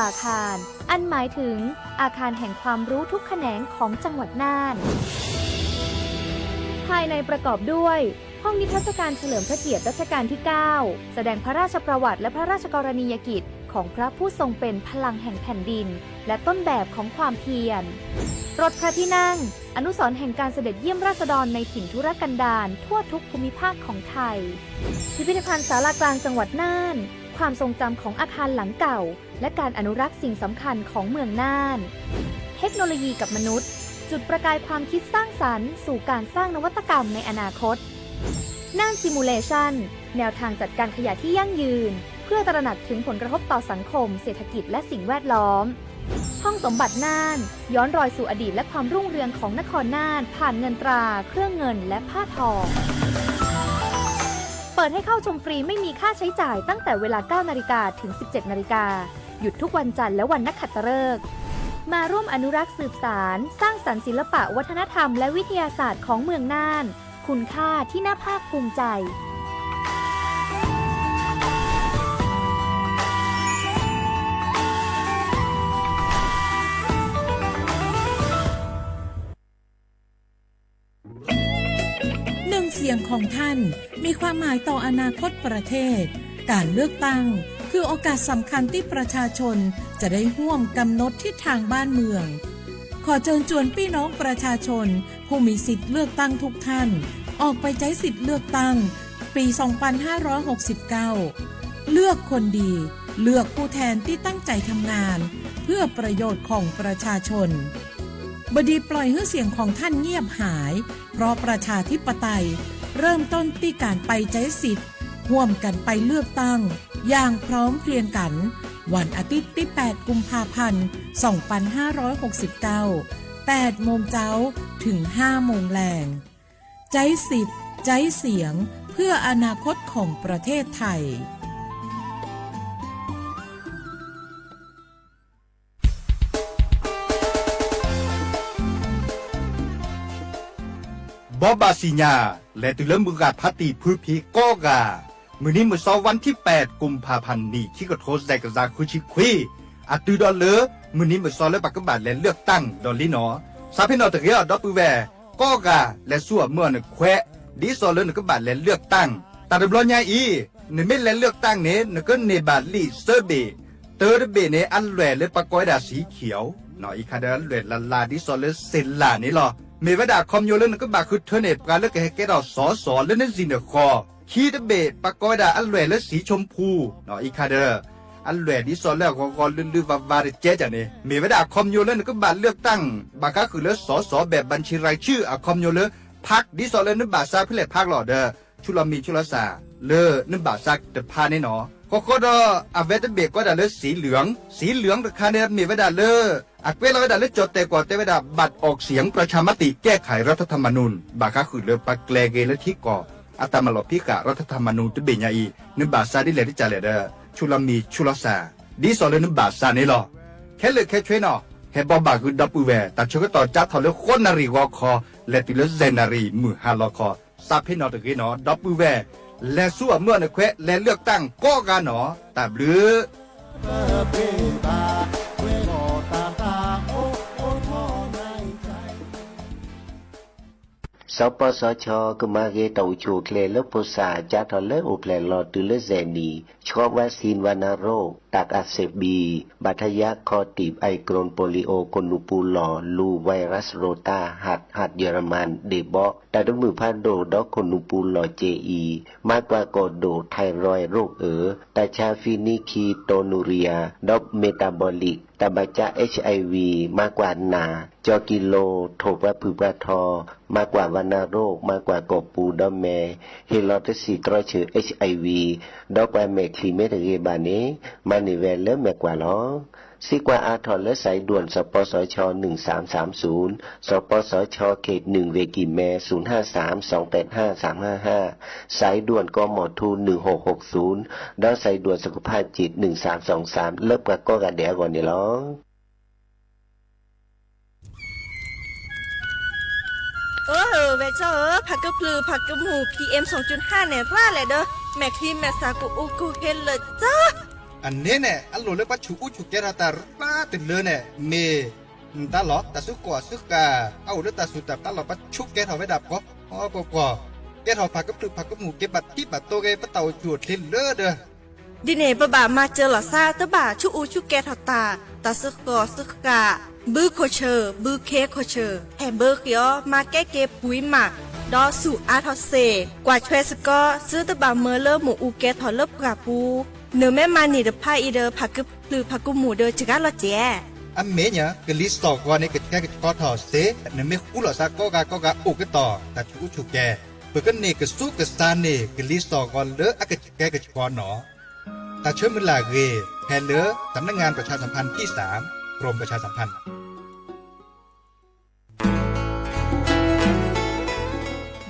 อาคาร อันหมายถึงอาคารแห่งความรู้ทุกแขนงของจังหวัดน่าน ภายในประกอบด้วย ห้องนิทรรศการเฉลิมพระเกียรติรัชกาลที่ เก้า แสดงพระราชประวัติและพระราชกรณียกิจของพระผู้ทรงเป็นพลังแห่งแผ่นดิน และต้นแบบของความเพียร รถพระที่นั่ง อนุสรณ์แห่งการเสด็จเยี่ยมราษฎรในถิ่นทุรกันดารทั่วทุกภูมิภาคของไทย พิพิธภัณฑ์ศาลากลางจังหวัดน่าน ความทรงจำของอาคารหลังเก่า และการอนุรักษ์สิ่งสำคัญของเมืองน่าน เทคโนโลยีกับมนุษย์ จุดประกายความคิดสร้างสรรค์สู่การสร้างนวัตกรรมในอนาคต น่าน Simulation แนวทางจัดการขยะที่ยั่งยืน เพื่อตระหนักถึงผลกระทบต่อสังคม เศรษฐกิจ และสิ่งแวดล้อม ห้องสมบัติน่าน ย้อนรอยสู่อดีตและความรุ่งเรืองของนครน่าน ผ่านเงินตรา เครื่องเงิน และผ้าทอ เปิดให้เข้าชมฟรีไม่มีค่าใช้จ่ายตั้งแต่เวลา เก้านาฬิกา ถึง สิบเจ็ดนาฬิกา หยุดทุกวันจันทร์และวันนักขัตฤกษ์ มาร่วมอนุรักษ์สืบสาน สร้างสรรค์ศิลปะวัฒนธรรมและวิทยาศาสตร์ของเมืองน่าน คุณค่าที่น่าภาคภูมิใจ หนึ่งเสียงของท่านมีความหมายต่ออนาคตประเทศ การเลือกตั้งคือโอกาสสำคัญที่ประชาชนจะได้ร่วมกำหนดทิศทางบ้านเมือง ขอเชิญชวนพี่น้องประชาชนผู้มีสิทธิ์เลือกตั้งทุกท่าน ออกไปใช้สิทธิ์เลือกตั้ง ปี สองพันห้าร้อยหกสิบเก้า เลือกคนดี เลือกผู้แทนที่ตั้งใจทำงาน เพื่อประโยชน์ของประชาชน บ่ดีปล่อยหื้อเสียงของท่านเงียบหาย เพราะประชาธิปไตยเริ่มต้นที่การไปใช้สิทธิ์ ร่วมกันไปเลือกตั้ง อย่างพร้อมเพรียงกัน วันอาทิตย์ที่ แปด กุมภาพันธ์ สองพันห้าร้อยหกสิบเก้า แปด โมงเจ๊า ถึง ห้า โมงแลง ใจ๊สิทธิ์ ใจ๊เสียง เพื่ออนาคตของประเทศไทย ဘီဘၣ်စံၣ်ညါ လဲၤတုၤလၢမုၢ်ဂၤဖးတံၢ်ဖုဖံးကိးဂၤ, မုၢ်နံၤမုၢ်စီ วันที่แปด กุมภาพันธ์ နံၣ်ခံကထိ စဲးကစၢ် ဃုဆံခွံ, အတုၤဒီးလၢ မုၢ်နံၤမုၢ်စီလၢပကဘၣ်လဲၤเลือกตั้งဒီးလံနီၤ, စးဖဲနီၣ်တဂ့ၤအီၤ ဒီပုၢ်ဝဲၢ်ကိးဂၤ လဲၤဆူအမုၢ်အီၣ်နခွဲး ဒ်သိးလၢနကဘၣ်လဲၤเลือกตั้ง, တၢ်တဘျီညါအံၤ နမ့ၢ်လဲၤเลือกตั้งန့ၣ် နကန့ၢ်ဘၣ်လံာ်သၢဘ့ၣ်, တၢတဘ့ၣ်န့ၣ် အလွဲၢ်လၢပကိးဝဲဒၣ် สีเขียว, အံၤခါဒီးအလွဲၢ်လၢ်လၢ် ဒ်သိးလၢစ့လၢ်န့ၣ်လီၤ. မ့ၢ်ဝဲဒၣ်အခီပညီလၢနကဘၣ်ဃုထၢန့ၢ် ပှၤလၢကဟဲကဲထီၣ်စီၤစီၤလၢနစံၣ်နဃီၤ, ခံတဘ့ၣ် ပကိးဝဲဒၣ်အလွဲၢ်လၢ สีชมพู, အံၤခါဒီး အလွဲၢ်ဒ်သိးလၢအဂီၤဂီၤလုၢ်လုၢ်ဝါဝါတကဲကန့ၣ် မ့ၢ်ဝဲဒၣ်အခီပညီလၢနကဘၣ်เลือกตั้ง ဘၣ်ဃးဃုာ်လၢစီၤစီၤ แบบบัญชีรายชื่อ အခီပညီလၢ พรรค ဒ်သိးလၢနဘၣ်စးဖဲလဲၣ် พรรค လီၤဒီး ဆူလီၤမံၤဆူလီၤစၢ် လၢနဘၣ်စးတဖၣ်န့ၣ်နီၤ. ဃီဃီဒီး အဝဲတဘ့ၣ်ကိးဒၣ်လၢ สีเหลือง, สีเหลือง တခါန့ၣ် မ့ၢ်ဝဲဒၣ်လၢ အကွဲးလီၤဝဲဒၣ်လၢကၠီၣ်တဲၣ်ကွီၢ်တဲဝဲဒၣ် บัตรออกเสียงประชามติแก้ไขรัฐธรรมนูญ ဘၣ်ဃးဃုာ်လၢပှၤကျဲၤဂ့ၤလၢထံကီၢ် အတၢ်မၤလီၢ်ဖံးဃာ် รัฐธรรมนูญ တဘ့ၣ်ညါအံၤ နဘၣ်စးဒ်လဲၣ်ဒ်လဲၣ်ဒီး ဆူလီၤမံၤဆူလီၤစၢ် ဒ်သိးလၢနဘၣ်စးန့ၣ်လီၤ. ခဲလၢာ်ခဲဆ့နီၤ ဟဲဘီဘၣ်ဃုာ်ဒီပုၢ်ဝဲၢ် တၢ်ဆၢကတီၢ်ကၢထီၣ်လၢ ဃိးနၣ်ရံၣ်ဂီၤခီ လဲၤတုၤလၢ ယဲၢ်နၣ်ရံၣ်မုၢ်ဟါလီၤခီ, စးဖဲနီၣ်တဂ့ၤနီၤ ဒီပုၢ်ဝဲၢ် လဲၤဆူအမုၢ်အီၣ်နခွဲး လဲၤเลือกตั้งကိးဂၤနီၤ တၢ်ဘျုး สปสช ကမၤဂ့ၤတၢ်အိၣ်ဆူၣ်အိၣ်ချ့လၢဖိသၣ် ကၢထီၣ်လၢအိၣ်ဖျဲၣ်လီၤတုၤလၢယဲၢ်နံၣ် ဆှီ วัคซีนวัณโรค ตับอักเสบบี บาดทะยัก คอตีบ ไอกรน โปลิโอ ခိၣ်နူာ်ပူၤလီၢ် လူ ไวรัสโรตา หัด หัดเยอรมัน ဒ့ၣ်ဘီ တၢ်တမုာ်ဖးဒိၣ် ဒီးခိၣ်နူာ်ပူၤလီၢ် เจอี မၤကွၢ်ကီၢ်ဒိၣ် ไทรอยด์ โรคเอ๋อ တၢ်ဆါ ဖံနံခံ โตนูเรีย ဒီး เมตาบอลิก တၢ်ဘၣ်ကၢ เอชไอวี မၤကွၢ်နၢ် ကၠီၤကံလိၤ ထိၣ်ပှၤဖုၣ်ပှၤထီ, မၤကွၢ် วัณโรค မၤကွၢ်ကီၢ်ပူၤဒီးမဲာ်, ဟ့ၣ်လီၤတဆံးတြီဆၢ เอชไอวี ဒီးပှၤမဲာ်ချံမ့ၢ်တဂ့ၤဘၣ်န့ၣ် မၤန့ၢ်ဝဲလၢမဲာ်ကွၢ်လီၤ. စံးကွၢ်အါထီၣ်လၢ สายด่วน สปสช หนึ่งสามสามศูนย์, สปสช เขตหนึ่ง เวกิแม ศูนย์ห้าสาม สองแปดห้า สามห้าห้า, สายด่วน กมธ หนึ่งหกหกศูนย์ ဒီး สายด่วนสุขภาพจิต หนึ่งสามสองสาม လၢပှၤကိးဂၤဒဲးအဂီၢ်န့ၣ်လီၤ. အၢ ဝဲၢ်ကၠီဧၢ, ဖးကဖျုးဖးကမူၣ် พีเอ็มสองจุดห้า န့ၣ် ရၣ်လဲၣ်ဒီး မဲာ်ချံမဲာ်သၣ်ကအိၣ်ကဟ့လၢာ်ကၠီ အန့ၣ်န့ၣ် အလိၣ်လၢပှၤဆူၣ်အူဆူၣ်ကဲထီၣ်တၢ်ရၣ်တလၢန့ၣ် မ့ၢ် တၢ်လီၢ် တၢ်စုကီၢ်အစုဃၣ် အအိၣ်လၢတၢ်စူၢ်တၢ်ပျၢ်လီၤ ပှၤဆူၣ်ကဲထီၣ်ဝဲဒၣ်ပှၤ ပှၤ ပှၤ ကဲထီၣ်ဖးကဖျၢၣ်ဖးကမူၣ် ကဲဘၣ်ထံဘၣ်တိၢ်ဂ့ၤ ပတၢ်အိၣ်ဆူၣ်အိၣ်ချ့လၢဒီး ဒ်န့ၣ် ပဘၣ်မၤစၢၤလီၤသး တဘၣ်ဆူၣ်အူဆူၣ်ကဲထီၣ်တၢ် တၢ်စုကီၢ်စုဃၣ် ဘုခိၣ်ဆၢၣ် ဘုခ့ခိၣ်ဆၢၣ် ဟဲဘၢဃ့အီၤ မၤကဲက့ၤပှံၤမး ဒီးဆူၣ်အါထီၣ်စ့ၢ် ကွၢ်ထွဲစ့ၢ်ကီး သုတဘၣ်မၢလၢမ့ၣ်အူကဲထီၣ်လၢပှၢ်ပူၤ နမ့ၢ်မၤန့ၢ်တဖၣ်အံၤဒီး ဖးကဖျၢၣ်ဖးကမူၣ်ဒီး စှၤလီၤစဲး အမ့ၢ်ညါ ကလံၤစိးဂီၤန့ၣ် ကဆှဲကဆှီထီၣ်စ့ၢ် နမ့ၢ်ဃူလိာ်သးကိးဂၤကိးဂၤအိၣ်ကတီၢ် တၢ်ဆူၣ်အူဆူၣ်ကဲ ပကန့ၢ်ကစူကစၢ်န့ၢ် ကလံၤစိးဂီၤလၢအကဆှဲကဆှီနီၤ တၢ်ဆၢမုၢ်လၢ်အဂ့ၢ် ဟဲလၢ สำนักงานประชาสัมพันธ์ที่สาม กรมประชาสัมพันธ์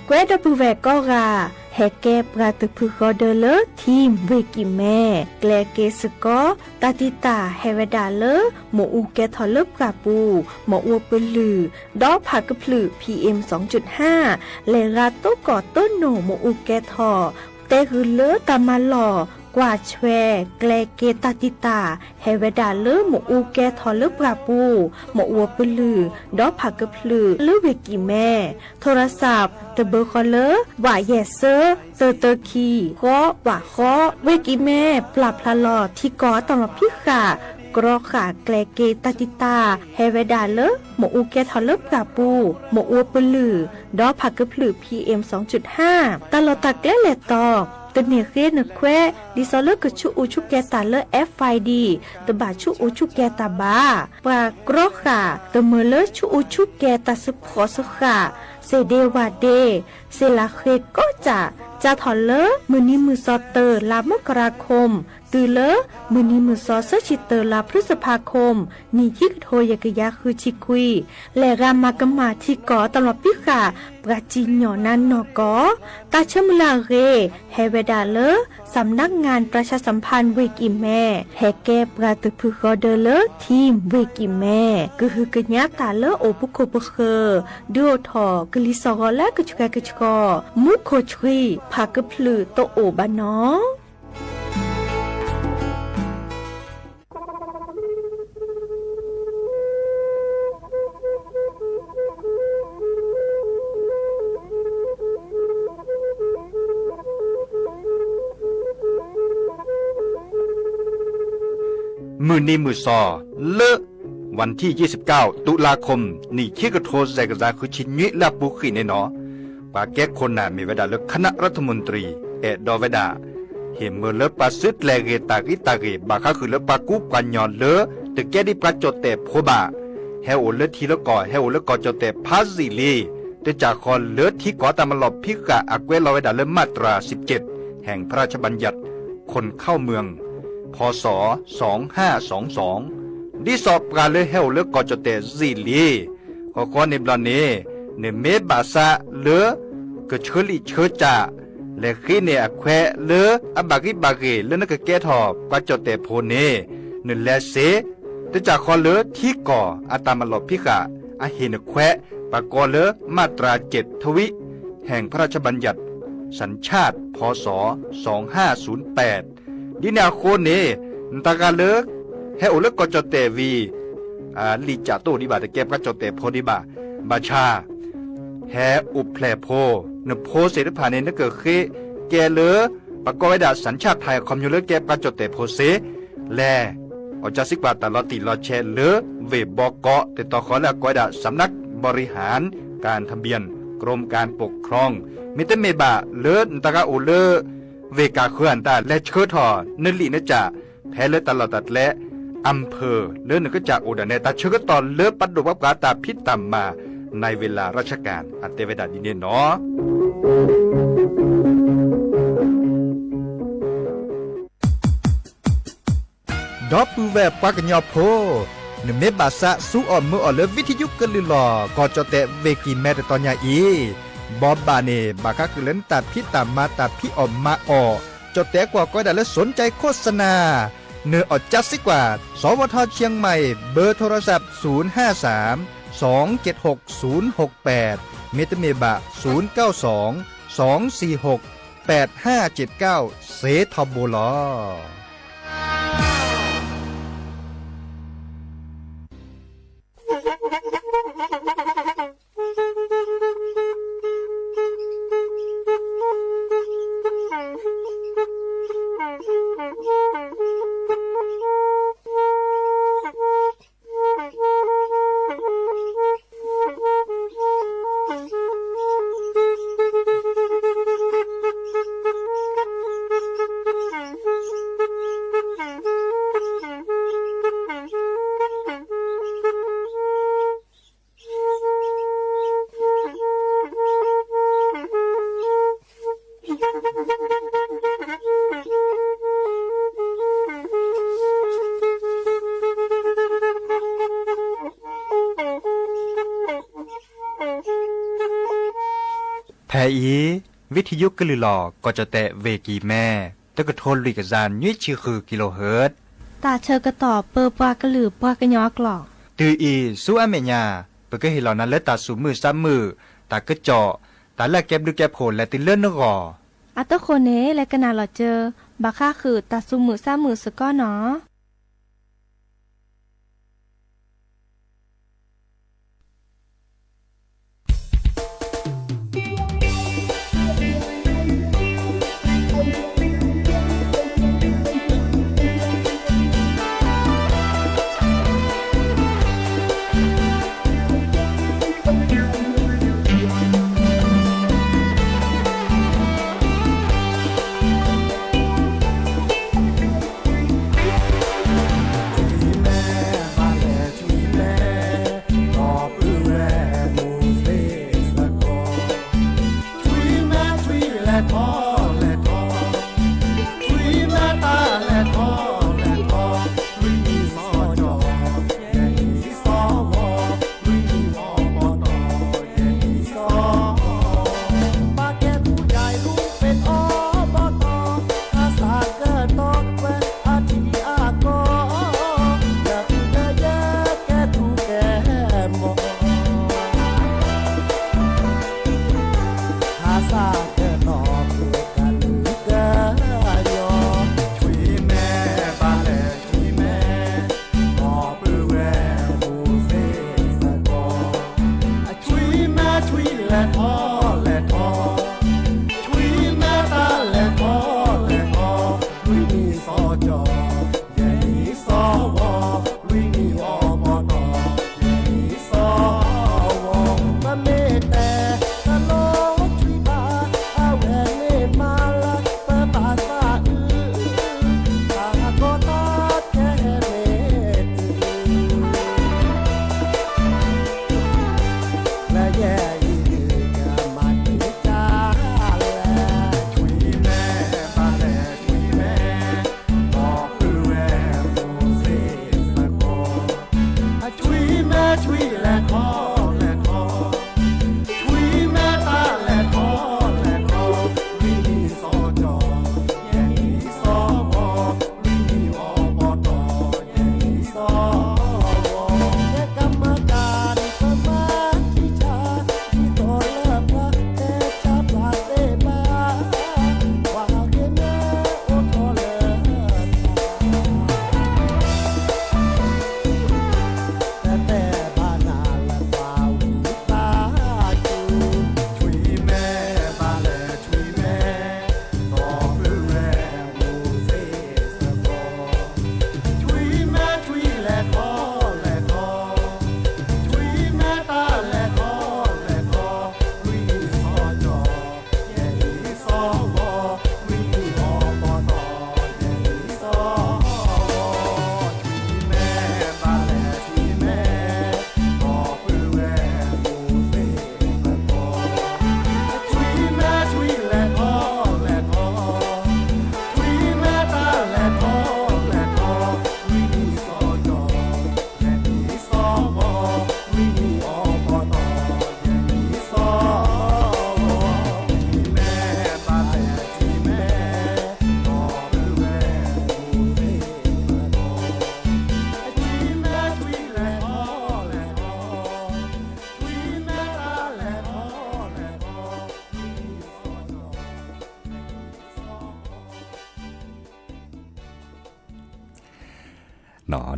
ကွဲဒီပုၢ်ဝဲၢ်ကိးဂၤ ဟဲကဲပှၤတဖုဃီဒၢလၢ ထံၣ်ဝ့ၢ်ကံၢ်မဲ ကျဲက့ၤစ့ၢ်ကီး တၢ်တံာ်တာ်ဟဲဝဲဒၣ်လၢ မ့ၣ်အူကဲထီၣ်လၢပှၢ်ပူၤ မ့ၣ်အူပလုၢ် ဒီးဖးကဖျၢၣ် PM စင်ၣ်ကၠုၣ်ဟါ လဲၤဂၤတိကီၢ်တိနိၣ်မ့ၣ်အူကဲထီၣ် တဲဂုာ်လၢတၢ်မၤလီၢ် ကွၢ်ထွဲ ကျဲက့ၤတၢ်တံာ်တာ် ဟဲဝဲဒၣ်လၢမ့ၣ်အူကဲထီၣ်လၢပှၢ်ပူၤ မ့ၣ်အူပလုၢ် ဒီးဖးကဖျၢၣ်လၢဝ့ၢ်ကံၢ်မဲ ထိရစး တဘၢဃီလၢ ဝးယဲၢ်စၢ တၢတၢခံ ဃီ ဝးဃီ ဝ့ၢ်ကံၢ်မဲ ပျၢ်ဖျါလီၤထံကီၢ်အတၢ်လီၢ်ဖံးဃာ် ကြီဃာ်ကျဲက့ၤတၢ်တံာ်တာ် ဟဲဝဲဒၣ်လၢ မ့ၣ်အူကဲထီၣ်လၢပှၢ်ပူၤ မ့ၣ်အူပလုၢ် ဒီးဖးကဖျၢၣ် PM စင်ၣ်ကၠုၣ်ဟါ တၢ်လီၢ်တၢ်ကျဲလဲၤတီၤ တန့ၢ်ဃ့နခွဲး ဒ်သိးလၢကဆူၣ်အူဆူၣ်ကဲတၢ်လၢ FID တဘၣ်ဆူၣ်အူဆူၣ်ကဲတၢ်ဘၣ် ပှၤကြီဃာ် တမၢလၢဆူၣ်အူဆူၣ်ကဲတၢ်စုဖှီၣ်စုဃာ် စ့ၢ်ဒ့ဝၣ်ဒ့ စ့ၢ်လၢဃ့ကီၢ်စး စးထီၣ်လၢ မုၢ်နံၤမုၢ်စီၤတၢ လါမကရၤခိၣ် တုၤလၢ မုၢ်နံၤမုၢ်စီၤဆၢဆံတၢ လါဖျုစဖါခိၣ် နံၣ်ခံကထိယဲၢ်ကယၤဃုဆံခွံ လဲၤဂၤမၤကမၣ်ထံကီၢ်အတၢ်လီၢ်ဖံးဃာ် ပှၤစံၣ်ညီၣ်နါနီၢ်ကီၢ် တၢ်ဆၢမုၢ်လၢ်အဂ့ၢ် ဟဲဝဲဒၣ်လၢ สำนักงานประชาสัมพันธ์ ဝ့ၢ်ကံၢ်မဲ ဟဲကဲပှၤတဖုဃီဒၢလၢ ထံၣ်ဝ့ၢ်ကံၢ်မဲ ကဟုကညးတၢ်လၢအိၣ်ပခိၣ်ပဃၢၤ ဒုးအိၣ်ထီၣ်ကလံၤစိးဂီၤလၢကဆှဲကဆှီ မူခိၣ်ဆှံ ဖးကဖျၢၣ်တအိၣ်ဘၣ်နီၤ မုၢ်နံၤမုၢ်စီၤ လၢ วันที่ยี่สิบเก้า ตุลาคม နံၣ်ခံကထိယဲၢ်ကယၤဃုဆံနွံလၢအပူၤကွံာ်န့ၣ်နီၤ, ပှၤကဲခိၣ်နၢ်မ့ၢ်ဝဲဒၣ်လၢ คณะรัฐมนตรี အဲၣ်ဒိးဝဲဒၣ် ဟ့ၣ်မၢလၢပှၤစုတြဲၤဂ့ၤတၢ်ဂံၢ်တၢ်ဂ့ၢ် ဘၣ်ဃးဃုာ်လၢပှၤကူပှၤကညီလၢ တကဲဒ်ပှၤကၠီၣ်တဲၣ်ဖိဘၣ်, ဟဲအိၣ်လၢထံလၢကီၢ် ဟဲအိၣ်လၢကီၢ်ကၠီၣ်တဲၣ်ဖးယံာ်လံ, တၢ်ကၠီၣ်ဃီၤလၢထံကီၢ်တၢ်မၤလီၢ်ဖံးဃာ်အကွဲးလီၤဝဲဒၣ်လၢ มาตราสิบเจ็ด แห่งพระราชบัญญัติ คนเข้าเมือง พ.ศ. สองห้าสองสอง ဒ်သိးပှၤလၢဟဲအိၣ်လၢကီၢ်ကၠီၣ်တဲၣ်ယံာ်လံ, ဃီဃီန့ၣ်ဘျီန့ၣ် နမ့ၢ်ဘၣ်ဆၣ်လၢ ကဆၢလံာ်ဆၢစၢ် လဲၤဃ့န့ၢ်အခွဲးလၢ အဘၣ်ဂံၢ်ဘၣ်ဂ့ၤလၢနကကဲထီၣ်ပှၤကၠီၣ်တဲၣ်ဖိန့ၣ် နလဲၤစ့ တၢ်ကၠီၣ်ဃီၤလၢထံကီၢ်အတၢ်မၤလီၢ်ဖံးဃာ် အဟ့ၣ်နခွဲး ပှၤကိးလၢ มาตราเจ็ดทวี แห่งพระราชบัญญัติสัญชาติ พ.ศ. สองห้าศูนย์แปด ဒ်န့ၣ်အဃိန့ၣ် နတၢ်ဂၤလၢ ဟဲအိၣ်လၢကီၢ်ကၠီၣ်တဲၣ်ဝံၤ လံာ်စၢ်တအိၣ်ဒံးဘၣ် တကဲပှၤကၠီၣ်တဲၣ်ဖိဒံးဘၣ်, ဘၣ်ဆၣ် ဟဲအိၣ်ဖျဲၣ်ဖိ, နဖိသ့ၣ်တဖၣ်န့ၣ် နကဃ့ကဲလၢ ပှၤကိးဝဲဒၣ် สัญชาติไทย အခီပညီလၢကဲပှၤကၠီၣ်တဲၣ်ဖိစ့, လဲၤ အီၣ်ကၠၢစံကွၢ်တၢ်လီၤတံၢ်လီၤဆဲးလၢ ဝ့ၢ်ဘီကီး တတီၤဃီလၢအကိးဝဲဒၣ် สำนักบริหารการทะเบียน กรมการปกครอง မ့တမ့ၢ်ဘၣ်လၢနတၢ်ဂၤအိၣ်လၢ ဝ့ၢ်ကၢ်ဃၢၤအတၢ် လဲၤဆှၢထီၣ်နလံာ်နစၢ် ဖဲလၢတၢ်လီၢ်တၢ်ကျဲ อำเภอ လၢနကစၢ်အိၣ်ဒၣ်နဲ တၢ်ဆၢကတီၢ်လၢပဒိၣ်ပှၤပှၤတၢ်ဖံးတၢ်မၤ ในเวลาราชการ အတဲဝဲဒၣ်ဒ်န့ၣ်နီၤ. ဒီပုၢ်ဝဲၢ်ပှၤကညီဖိ, နမ့ၢ်ဘၣ်သးစူအီၣ်မၢအီၣ်လၢ ဝံထယုကလုၢ်လီၢ် ကီၢ်ကၠီၣ်တဲၣ်ဝ့ၢ်ကံၢ်မဲတတီၤညါအံၤ, ဘီဘၣ်န့ၣ် ဘၣ်ဃးဃုာ်လၢနတၢ်ဖံးတၢ်မၤ တၢ်ဖံးအီၣ်မၤအီၣ်, ကၠီၣ်တဲၣ်ကွီၢ်ကိးဝဲဒၣ်လၢ สนใจโฆษณา နအီၣ်ကၠၢစံကွၢ် สวท เชียงใหม่ เบอร์โทรศัพท์ ศูนย์ห้าสาม สองเจ็ดหก ศูนย์หกแปด မ့တမ့ၢ်ဘၣ် ศูนย์เก้าสอง สองสี่หก แปดห้าเจ็ดเก้า စ့ထီဘိလီၤ. ဖဲအံၤ ဝံထံယိကလုၢ်လီၤ ကီၢ်ကၠီၣ်တဲၣ် ဝ့ၢ်ကံၤမဲ တကထိလွံၢ်ကယၤနွံဆံဃု kilohertz တၢ်ဆၢကတီၢ်ပၢပှၤကလုာ်ပှၤကညီအကျိာ် တုၤအံၤဆူအမဲာ်ညါ ပကဟ့ၣ်လီၤနၤလၢတၢ်သူၣ်မုာ်သးမုာ် တၢ်ကစီၣ် တၢ်လၢအကဲဘျုးကဲဖှိၣ်လဲၤတုၤလၢနဂီၢ် အတဃိန့ၣ် လဲၤကနၣ်လီၤစၢၤ ဘၣ်ဃးဃုာ်တၢ်သူၣ်မုာ်သးမုာ်စ့ၢ်ကီးနီၤ.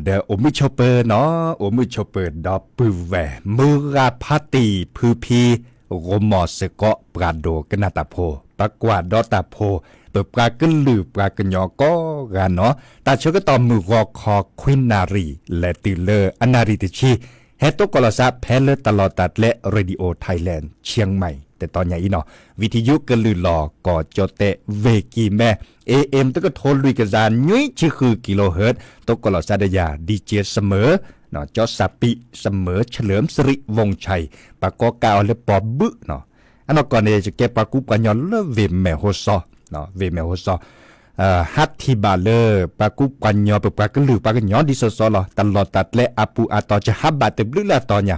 ဒီးအိၣ်မုာ်ဆိးပၢၤနီၤ, အိၣ်မုာ်ဆိးပၢၤဒီပုၢ်ဝဲၢ် မုၢ်ဂၤဖါတံၢ်ဖုဖံ ဂီၢ်မီၢ်စ့ၢ်ကီး ပှၤဒိကနၣ်တၢ်ဖိ, ပကွၢ်ဒီးတၢ်ဖိ, ပပှၤကလုာ်ပှၤကညီကိးဂၤနီၤ, တၢ်ဆၢကတီၢ်မုၢ်ဂီၤခီခွံနၣ်ရံၣ် လဲၤတုၤလၢအနၣ်ရံၣ်တဆံ ဟဲတိကိးလီၤသးဖဲလၢတၢ်လီၢ်တၢ်ကျဲ Radio Thailand Chiang Mai တတီၤညါအံၤနီၤ, ဝံထံယိကလုၢ်လီၤ ကီၢ်ကၠီၣ်တဲၣ် ဝ့ၢ်ကံၤမဲ AM တကထိလွံၢ်ကယၤနွံဆံဃု kilohertz တိကိးလီၤသးဒီးယၤ DJ စမၢၤ, ကၠီၣ်စၣ်ပံး စမၢၤ เฉลิมสิริวงศ์ชัย ပှၤကိးကးအီၤလၢပီၣ်ဘုၣ်နီၤ, အနီၢ်ကီၢ်န့ၣ် ယကဲပှၤကူပှၤကညီလၢဝ့ၢ်မဲၢ်ဟိစီ, ဝ့ၢ်မဲၢ်ဟိစီ ဟးထံၣ်ဘၣ်လၢ ပှၤကူပှၤကညီ ပပှၤကလုာ်ပှၤကညီဒ်သိးသိးလီၤ, တၢ်လီၢ်တၢ်ကျဲအပူၤအတီၤ ယဟးဘၣ်တဘျုးလၢအတီၤည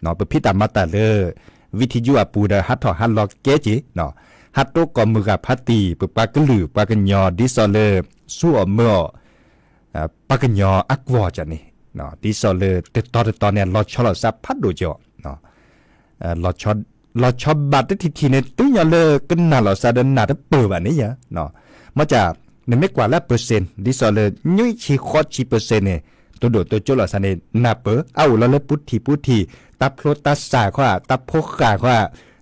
ါ, ပဖံးတၢ်မၤတၢ်လၢ ဝံထံယုၢ်အပူၤဒီး ဟးထီၣ်ဟးလီၤကဲက့ၤ, ဟးတိၢ်ကီၢ်မုၢ်ဂၤဖးတံၢ် ပပှၤကလုာ်ပှၤကညီ ဒ်သိးလၢ ဆူအီၣ်မၢအီၣ် ပှၤကညီအကွီၢ်န့ၣ်, ဒ်သိးလၢတတီတတီန့ၣ် လီၤဆီလိာ်သးဖးဒိၣ်က့ၤအီၤ လီၤဆီဘၣ်တထံၣ်ထံၣ်န့ၣ် တုၤညီလၢကနၣ်လိာ်သးဒီးနၢ်တပၢၢ်ဘၣ်န့ၣ်ယါ, မ့ၢ်က နမ့ၢ်ကွၢ်လၢ percent ဒ်သိးလၢ နွံဆံဃိးဆံ percent န့ၣ် တိၢ်ဒိၣ်တိၢ်ကၠိလိာ်သးန့ၣ် နၢ်ပၢၢ် အအိၣ်လီၤလၢပူၤထံၣ်ပူၤထံၣ် တၢ်ဖျိတၢ်စၢ်ခီဧါ တၢ်ဖိဃၢ်ခီဧါ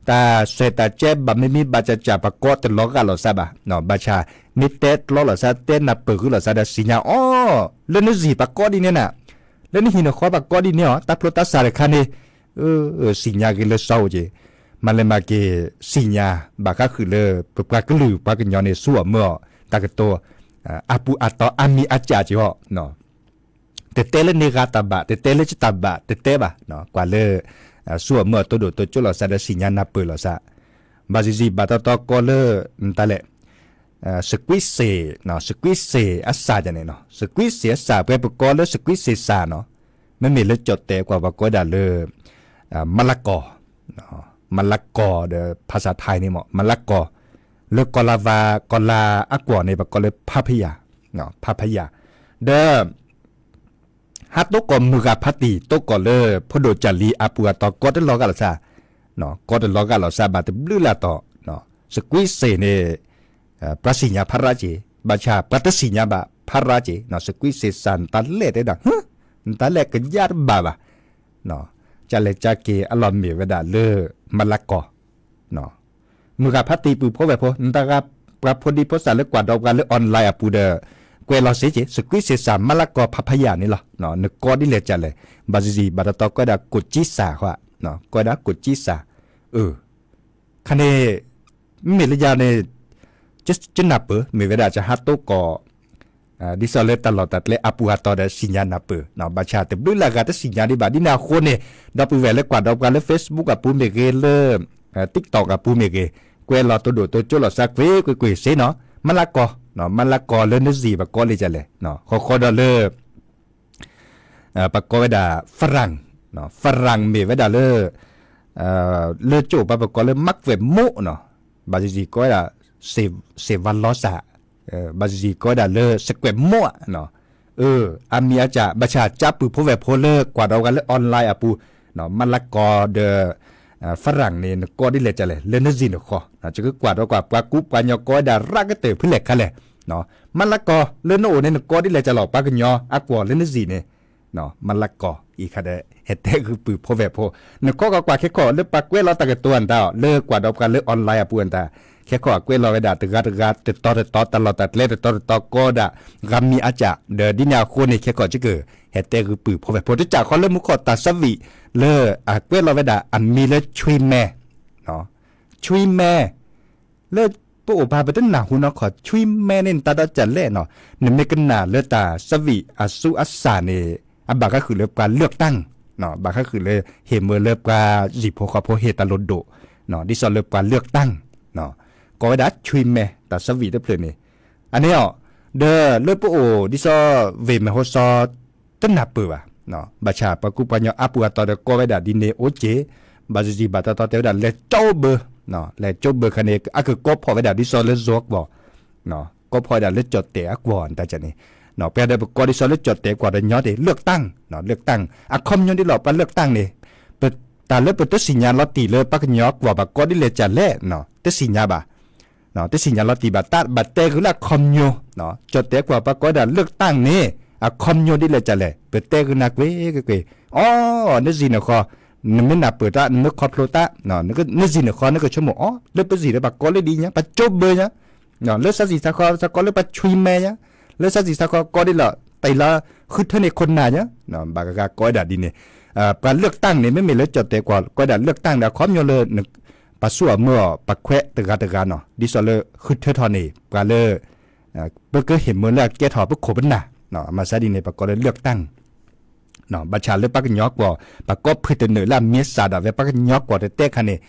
တၢ်စွဲးတၢ်ကဲဘၣ်မ့မ့ၢ်ဘၣ်ကၠးကၠး ပှၤကိးတလီၤဂာ်လိာ်သးဘၣ်, ဘၣ်ဆၣ် မ့ၢ်တဲတြီလိာ်သး တဲနၢ်ပၢၢ်ဃုလိာ်သးဒီးစံၣ်ညါအီၤ လၢနုၢ်စံၣ်ပှၤကိးဒ်န့ၣ်နၤ, လၢနဟံၣ်နဃီပှၤကိးဒ်န့ၣ်အီၤ တၢ်ဖျိတၢ်စၢ်တခါန့ၣ် စံၣ်ညါဂ့ၤလၢစီအိၣ်က့ၤ, မၤလဲၤမၤက့ၤ စံၣ်ညါ ဘၣ်ဃးဃုာ်လၢ ပပှၤကလုာ်ပှၤကညီန့ၣ် ဆူအီၣ်မၢအီၣ် တၢ်ကတိၤ အပူၤအတီၤအမံၤအစၢ်က့ၤအီၤ တတဲလၢန့ၢ်ဂၤတၢ်ဘၣ် တတဲလၢယတၢ်ဘၣ် တတဲဘၣ်, ကွၢ်လၢ ဆူအီၣ်မၢအီၣ်တိၢ်ဒိၣ်တိၢ်ကၠိလိာ်သးဒီးစံၣ်ညါနၢ်ပၢၢ်လိာ်သး, ဘၣ်စံးစံးဘၣ်တီတီကိးလၢ နတၢ်လဲၣ် စကွံစ့ၣ်, စကွံစ့ၣ်အစၢ်န့ၣ်, စကွံစ့ၣ်အစၢ် ပှဲၤပကိးလၢစကွံစ့ၣ်စၢ်နီၤ, မ့မ့ၢ်လၢကၠီၣ်တဲာ်ကွၢ်ပှၤကိးဝဲဒၣ်လၢ မလကီၢ်, မလကီၢ်ဒီး ဖၣ်ဆၣ်ထါန့ၣ်မ့ၢ် မလကီၢ်, လၢကီၢ်လၤဝါ ကီၢ်လၤအကွီၢ်န့ၣ် ပကိးလၢ ဖါဖယၣ်, ဖါဖယၣ်, ဒီး ဟးတိၢ်ကီၢ်မုၢ်ဂၤဖးတံၢ် တိၢ်ကီၢ်လၢ ဖိဒိၣ်ကၢ်လံၤအပူၤအတီၤ ကိးတလီၤဂာ်လိာ်သး, ကိးတလီၤဂာ်လိာ်သးဘၣ်တဘျုးလၢ်တီၤ, စကွံစ့ၣ်န့ၣ် ပှၤစံၣ်ညါဖးရါက့ၤ, ဘၣ်ဆၣ်ပှၤတစံၣ်ညါဘၣ်ဖးရါက့ၤ, စကွံစ့ၣ်စၢ် နတၢ်လဲၣ်တဲဒၣ်, နတၢ်လဲၣ်ကယါတဘၣ်ဘၣ်, ကလဲၤကက့ၤအလီၢ်မ့ၢ်ဝဲဒၣ်လၢ မလကီၢ် မုၢ်ဂၤဖးတံၢ်ပုၢ်ဖိဝဲၢ်ဖိ နတၢ်ဂၤပှၤဖိဒံဖိသၣ်လၢကွၢ်ဒီးပှၤလၢ online အပူၤဒီး ကွဲးလီၤစ့ၢ်ကီး စကွံစ့ၣ်စၢ် မလကီၢ် ဖါဖယၣ်န့ၣ်လီၤ. နကိးဒ်လဲၣ်ကလဲၣ်, ဘၣ်စံးစံး ဘၣ်တတီ ကွဲးဒၣ်ကိၣ်ကံစၢ်ဃီ, ကွဲးဒၣ်ကိၣ်ကံစၢ်, အၢ ခါန့ၣ် မ့မ့ၢ်လၢယၤန့ၣ် ကနၢ်ပၢၢ် မ့ၢ်ဝဲဒၣ်ကဟးတိၢ်ကီၢ် ဒ်သိးလၢတၢ်လီၢ်တၢ်ကျဲအပူၤအတီၤဒီးစံၣ်ညါနၢ်ပၢၢ်, ဘၣ်ဆၣ်တဘျုးလၢ်ဂၤတစံၣ်ညါဒံးဘၣ် ဒ်န့ၣ်အဃိန့ၣ် ဒီပုၢ်ဝဲၢ်လၢကွၢ်ဒီးပှၤလၢ Facebook အပူၤမ့ၢ်ဂ့ၤ လၢ TikTok အပူၤမ့ၢ်ဂ့ၤ, ကွဲးလီၤတိၢ်ဒိၣ်တိၢ်ကၠိလိာ်သးကွ့ၢ်ကွ့ၢ်ကွ့ၢ်စ့ၢ်နီၤ, မလကီၢ်, မလကီၢ်လၢနစံၣ်ပကိးလံာ်ကလဲၣ်, ဃီဃီဒီးလၢ ပကိးဝဲဒၣ် ဖရၣ်, ဖရၣ်မ့ၢ်ဝဲဒၣ်လၢ လၢကၠိပှၤပကိးလၢ မၤကွဲးမိၣ်နီၤ, ဘၣ်စံးစံးကိးဝဲဒၣ် စ့ၣ်ဝါလီၤစၢ်, ဘၣ်စံးစံးကိးဝဲဒၣ်လၢ စကွဲးမိၣ်ဧါ, အၢ အမံၤအစၢ် ဘၣ်ဆၣ်ကၠါပုၢ်ဖိဝဲၢ်ဖိလၢကွၢ်ဒီးပှၤလၢ online အပူၤ, မလကီၢ်ဒီး ဖရၣ်န့ၣ် နကိးဒ်လဲၣ်ကလဲၣ် လၢနစံၣ်နဃီ, ယကကွၢ်ဒီးကွၢ် ပှၤကူပှၤကညီကိးဝဲဒၣ်ရၣ်ကတၢၢ်ဖဲလဲၣ်ခါလဲၣ်, မလကီၢ်လၢနအိၣ်န့ၣ် နကိးဒ်လဲၣ်ကလဲၣ် ပှၤကညီအကွီၢ်လၢနစံၣ်န့ၣ် မလကီၢ်အံၤခါဒီး ဟဲတဲဂုာ်ပုၢ်ဖိဝဲၢ်ဖိ, နခီကီၢ်ကွၢ်ခဲကီၢ်လၢပှၤကွဲးလီၤတၢ်ကတိၤအတၢ်အီၤ လၢကွၢ်ဒီးပှၤလၢ online အပူၤအတၢ်, ခဲကီၢ်အကွဲးလီၤဝဲဒၣ်တဂၤတဂၤ တတီၤတတီၤ တၢ်လီၢ်တၢ်ကျဲတတီၤတတီၤ ကိးဒၣ် ဂၤမံၤအစၢ် ဒီးဒ်န့ၣ်အဃိန့ၣ် ခဲကီၢ်ကက ဟဲတဲဂုာ်ပုၢ်ဖိဝဲၢ်ဖိ တကးဃီလၢမူခိၣ်တၢ်သဘံၣ် လၢအကွဲးလီၤဝဲဒၣ်အမံၤလၢ ဆွံမဲ ဆွံမဲ လၢပအိၣ်ပာ်ပတနၢ်ဟူနီၢ်ခီ ဆွံမဲန့ၣ် နတၢ်ဒီးကလဲၣ်နီၤ, နမ့ၢ်ကနၣ်လၢတၢ်သဘံၣ်အသူအသၣ်န့ၣ် အဘၣ်ဃးဃုာ်လၢပှၤလၢၢ်တၢ်, ဘၣ်ဃးဃုာ်လၢဟ့ၣ်မၢလၢပှၤယံၤဖိဃီဖိဟ့ၣ်တၢ်လိၣ်ဒိၣ်, ဒ်သိးလၢပှၤလၢၢ်တၢ်, ကိးဝဲဒၣ်ဆွံမဲ တၢ်သဘံၣ်တဖျၢၣ်န့ၣ်, အန့ၣ်အီၤ, ဒီးလၢပအိၣ်ဒ်သိး ဝ့ၢ်မဲၢ်ဟီၣ်စီ တနၢ်ပၢၢ်ဘၣ်, ဘၣ်ဆၣ်ပှၤကူပှၤကညီအါပူၤအတီၤဒီးကိးဝဲဒၣ်ဒ်န့ၣ်အိၣ်က့ၢ်, ဘၣ်စံးစံးဘၣ်တီတီတဲဝဲဒၣ် လဲၤကၠိဘၢ, လဲၤကၠိဘၢခါန့ၣ် အကကိးဖီၣ်ဝဲဒၣ်ဒ်သိးလၢယိၤကွီၢ်, ကိးဖီၣ်ဝဲဒၣ်လၢကၠီၣ်တဲာ်အကွီၢ်တၢ်န့ၣ်, ပှၤဒီးပကိးဒ်သိးလၢကၠီၣ်တဲာ်ကွီၢ်ဒီးညီတ့ၢ် လၢၢ်တၢ်, လၢၢ်တၢ်, အခီပညီဒ်လီၤ ပှၤလၢၢ်တၢ်န့ၣ်, တၢ်လၢပတသ့ၣ်ညါလီၤတံၢ်လၢပှၤကညီအကွီၢ် ပှၤကိးဒ်လဲၣ်ကလဲၣ်, တသ့ၣ်ညါဘၣ် တသ့ၣ်ညါလီၤတံၢ်ဘၣ်တၢ် ဘၣ်တဲဂုာ်လၢအခီပညီ, ကၠီၣ်တဲာ်ကွီၢ်ပှၤကိးဝဲဒၣ်လၢၢ်တၢ်န့ၣ် အခီပညီဒ်လဲၣ်ကလဲၣ် ပတဲဂုာ်နၤကွ့ၢ်ကွ့ၢ်ကွ့ၢ်, အိ နစံၣ်နဃီ, နမ့ၢ်နၢ်ပၢၢ်တၢ် နမ့ၢ်ခီဖျိတၢ်, နစံၣ်နဃီ နကဆိကမိၣ် အိ လၢပစံၣ်ဒီးပှၤကိးလၢဒ်အံၤညါ ပှၤကၠိဘၢညါ, လၢစၢ်စံၣ်စၢ်ဃီ စၢ်ကိးလၢပှၤဆွံမဲညါ, လၢစၢ်စံၣ်စၢ်ဃီကိးဒ်လီၤ တၢ်အံၤလီၤ ဃုထၢန့ၢ်ခိၣ်နၢ်ညါ, ဘၣ်ဂၤဂၤကိးဝဲဒၣ်ဒ်န့ၣ်, ပှၤလၢၢ်တၢ်န့ၣ် မ့မ့ၢ်လၢကၠီၣ်တဲာ်ကွီၢ် ကိးဝဲဒၣ်လၢၢ်တၢ်န့ၣ် အခီပညီလၢ ပှၤဆူၣ်အမၢအီၤ ပှၤခွဲးတဂၤတဂၤနီၤ ဒ်သိးလၢဃုထၢထီၣ်န့ၢ် ပှၤလၢ ပကဟ့ၣ်မၢလၢအကဲထီၣ်ပခိၣ်ပနၢ်, မၤစၢ်ဒ်န့ၣ် ပှၤကိးလၢလၢၢ်တၢ်, ဘၣ်ဆၣ်လၢပှၤကညီကွီၢ် ပှၤကိးဖုၣ်တနၢၣ်လၢအမံၤစၢ်ဒၣ်ဝဲပှၤကညီကွီၢ်တတဲခါန့ၣ်